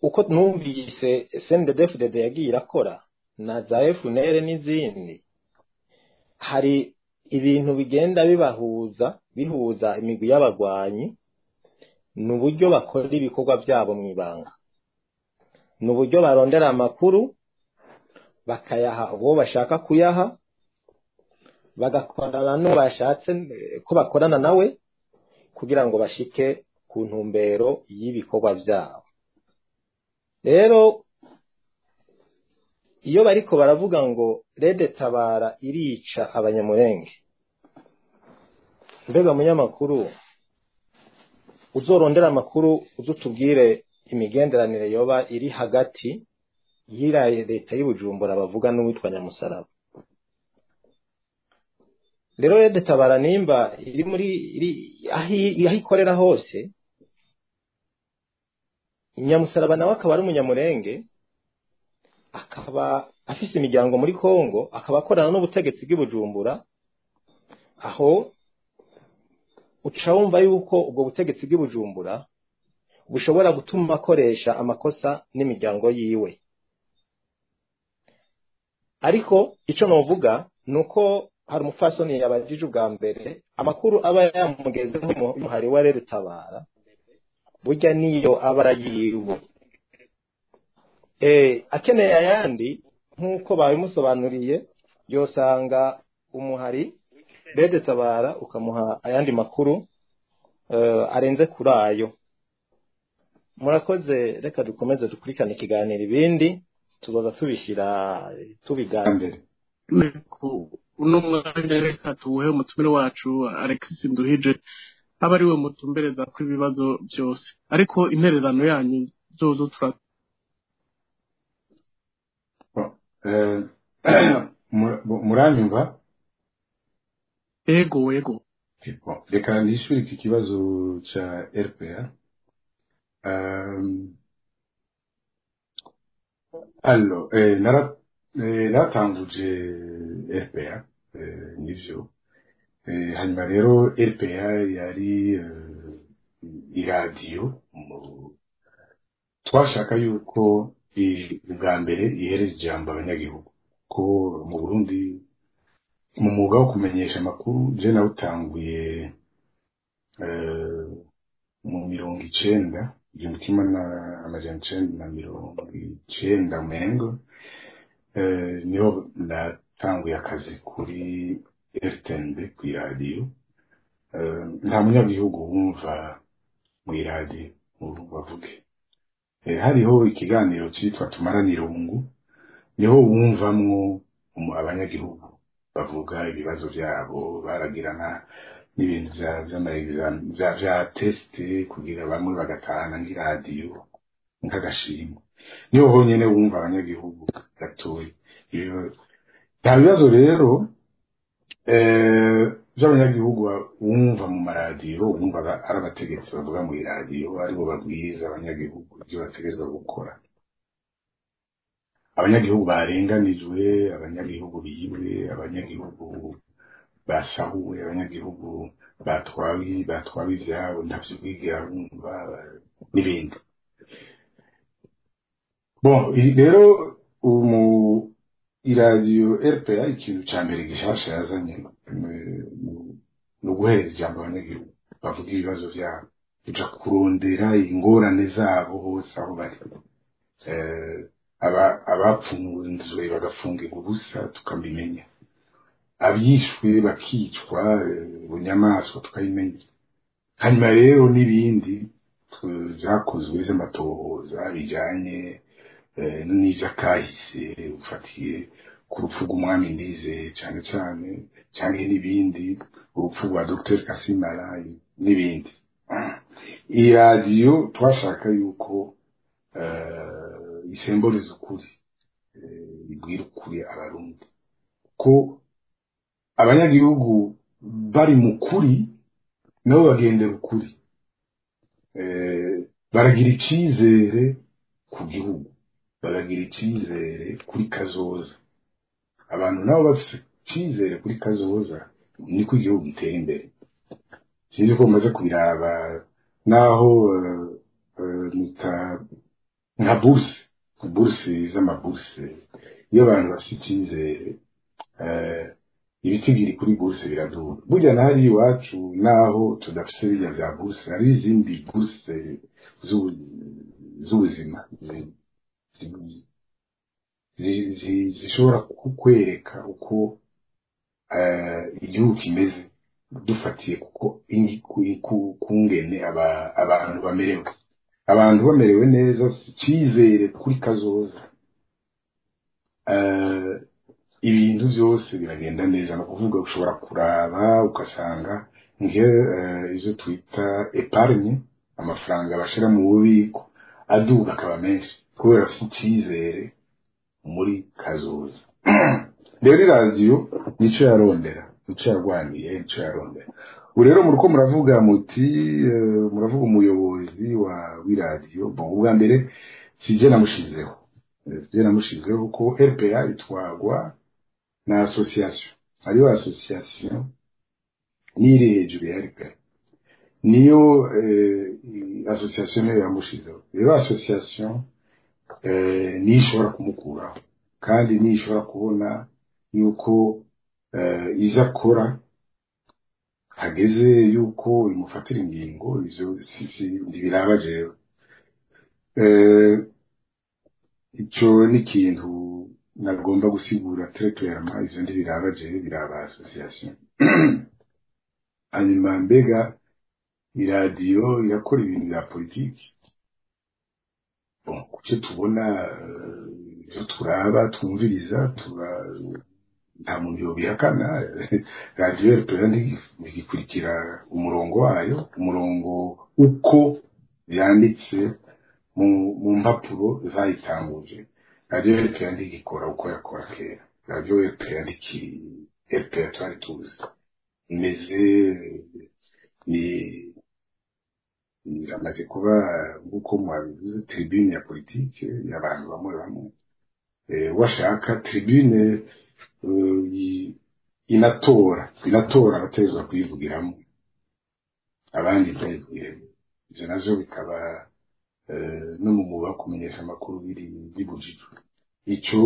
uko numvise CNDD-FDD yagiye irakora na za FNL n'izindi, hari ibintu bigenda bibahuza, bihuza imigwi y'abagwanyi, ni uburyo bakora ibikorwa byabo mu ibanga, ni uburyo barondera amakuru bakayaha uwo bashaka kuyaha, bagakorana n'uwo bashatse ko bakorana nawe kugira ngo bashike ku ntumbero y'ibikorwa byabo. Rero iyo bariko baravuga ngo Rede Tabara irica abanyamurenge, mbega munyamakuru uzorondera amakuru uzutubwire imigenderanire yoba iri hagati y'ira leta y'Ubujumbura bavuga n'uwitwa Nyamusaraba. Rero Rede Tabara nimba iri muri iri aho ikorera hose, Nyamusaraba nawe akaba ari umunyamurenge, akaba afise imiryango muri Kongo, akaba akorana n'ubutegetsi bw'i Bujumbura, aho uca wumva yuko ubwo butegetsi bw'i Bujumbura bushobora gutuma akoresha amakosa n'imiryango yiwe. Ariko ico novuga nuko hari umupfasoni yabajije ubwa mbere, amakuru aba yamugezeho umuhari wa Tabara, burya niyo aba arayiwe, akeneye ayandi nk'uko babimusobanuriye, yosanga umuhari Tabara ukamuha ayandi makuru arenze kuri ayo. Murakoze, reka dukomeze dukurikirane ikiganiro, ibindi tuzoza tubishyira tubiganira. Uno mwanya reka tuwuhe umutumire wacu Alexis Nduhije, aba ari we mutumbereza ko ibibazo byose, ariko intererano yanyu zozo tura Muranyumva? Ego. Reka nishyure iki kibazo cya RPA. Allo, naratanguje RPA, nivyo. Hanyuma rero RPA yari iradiyo, twashaka yuko ubwa mbere ihereza ijambo abanyagihugu, ko mu Burundi mu mwuga wo kumenyesha amakuru je nawutanguye mu 90, 1990 umengo, niho natanguye akazi kuri RTNB kw'iradiyo. Nta munyagihugu wumva mw'iradiyo bavuge. Hariho ikiganiro citwa Tumaranirungu, niho wumvamwo abanyagihugu bavuga ibibazo vyabo, baragirana n'ibintu vya teste kugira bamwe bagatahana nk'iradiyo nk'agashimwe. Niho honyene wumva abanyagihugu gatoyi. Nta bibazo rero vy'abanyagihugu wumva mu maradiyo, wumva ari abategetsi bavuga mw'iradiyo, aribo babwiriza abanyagihugu ivyo bategerezwa gukora. Abanyagihugu barenganijwe, abanyagihugu bibwe, abanyagihugu basahuwe, abanyagihugu batwawe ivyabo, ntavyo wigera wumva n'ibindi. Bon, rero iradiyo RPA ikintu ca mbere gishasha yazanye ni uguhereza ijambo abanyagihugu bavuga ibibazo vyabo, kuja kurondera ingorane zabo hose aho bari. Abapfunzwe bagafungirwa ubusa tukabimenya, abishwe bakicwa bunyamaswa tukabimenya. Hanyuma rero n'ibindi vyakozwe vy'amatohoza bijanye n'ivy'akahise, ufatiye ku rupfu rw'umwami Ndizeye cane cane, canke n'ibindi, urupfu rwa Dr Kasimara n'ibindi. Iyi radiyo twashaka yuko isemboreza ukuri, ibwira ukuri abarundi, ko abanyagihugu bari mu kuri nabo bagendera ukuri, baragira icizere ku gihugu, baragira icizere kuri kazoza. Abantu nabo bafite icizere kuri kazoza, niko igihugu gitera imbere. Sinzi ko mumaze kubiraba, naho nka bourse z'amabourse, iyo abantu bafite icizere, ibitigiri kuri bourse biradura. Burya nahari iwacu naho tudafise birya vya bourse, hari izindi bourse z'ubuzima zishobora kukwereka uko igihugu kimeze, dufatiye kuko kungene abantu bamerewe. Abantu bamerewe neza, icizere kuri kazoza, ibintu vyose biragenda neza. Ni ukuvuga ushobora kuraba ugasanga izo twita épargne, amafaranga bashira mu bubiko aduga akaba menshi kubera afite icizere muri kazoza. Rero iradiyo nico yarondera, nico yarwaniye, nico yarondera. Ubu rero muriko muravuga muti muravuga umuyobozi wa w'iradiyo. Bon, ubwa mbere sije namushizeho. Je namushizeho ko RPA itwagwa na association, hariho association niri hejuru ya RPA, niyo association niyo yamushizeho. Rero association niyo ishobora kumukuraho, kandi niyo ishobora kubona yuko ivyo akora hageze yuko imufatira ingingo. Ivyo ntibiraba jewe. Ico ni ikintu nagomba gusigura très clairement: ivyo ntibiraba jewe, biraba association. Hanyuma mbega iradiyo irakora ibintu bya politiki? Bon, kuco tubona, ivyo turaba, twumviriza, nta muntu yobihakana, radiyo RPA ntigikurikira umurongo wayo, umurongo uko vyanditse mu mpapuro zayitanguje. Radiyo RPA ntigikora uko yakora kera. Radiyo RPA ntikiri RPA twari tuzi. Imeze ni iramaze kuba, nk'uko mwabivuze, tribune ya politike y'abantu bamwe bamwe. Washaka tribune inatora abategerezwa kuyivugiramo, abandi ntayivugiremo. Ivyo navyo bikaba no mu mwuga wo kumenyesha amakuru biri bibujijwe. Ico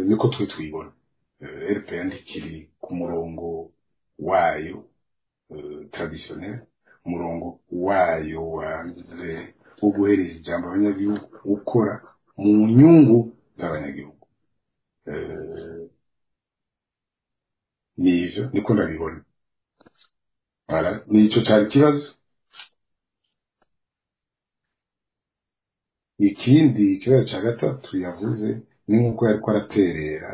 niko twe tuyibona. RPA ntikiri ku murongo wayo traditionnel, umurongo wayo wanze wo guhereza ijambo abanyagihugu, gukora mu nyungu z'abanyagihugu. Nivyo niko ndabibona. Voilà, nico cari ikibazo. Ikindi ikibazo ca gatatu yavuze ni nk'uko yariko araterera,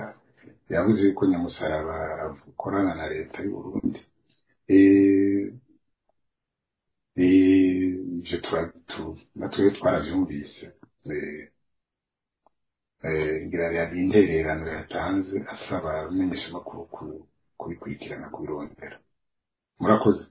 yavuze yuko Nyamusaraba akorana na leta y'u Burundi. Ivyo natwe twaravyumvise. Ngira yari intererano yatanze asaba abamenyeshamakuru kubikurikirana, kubirondera. Murakoze.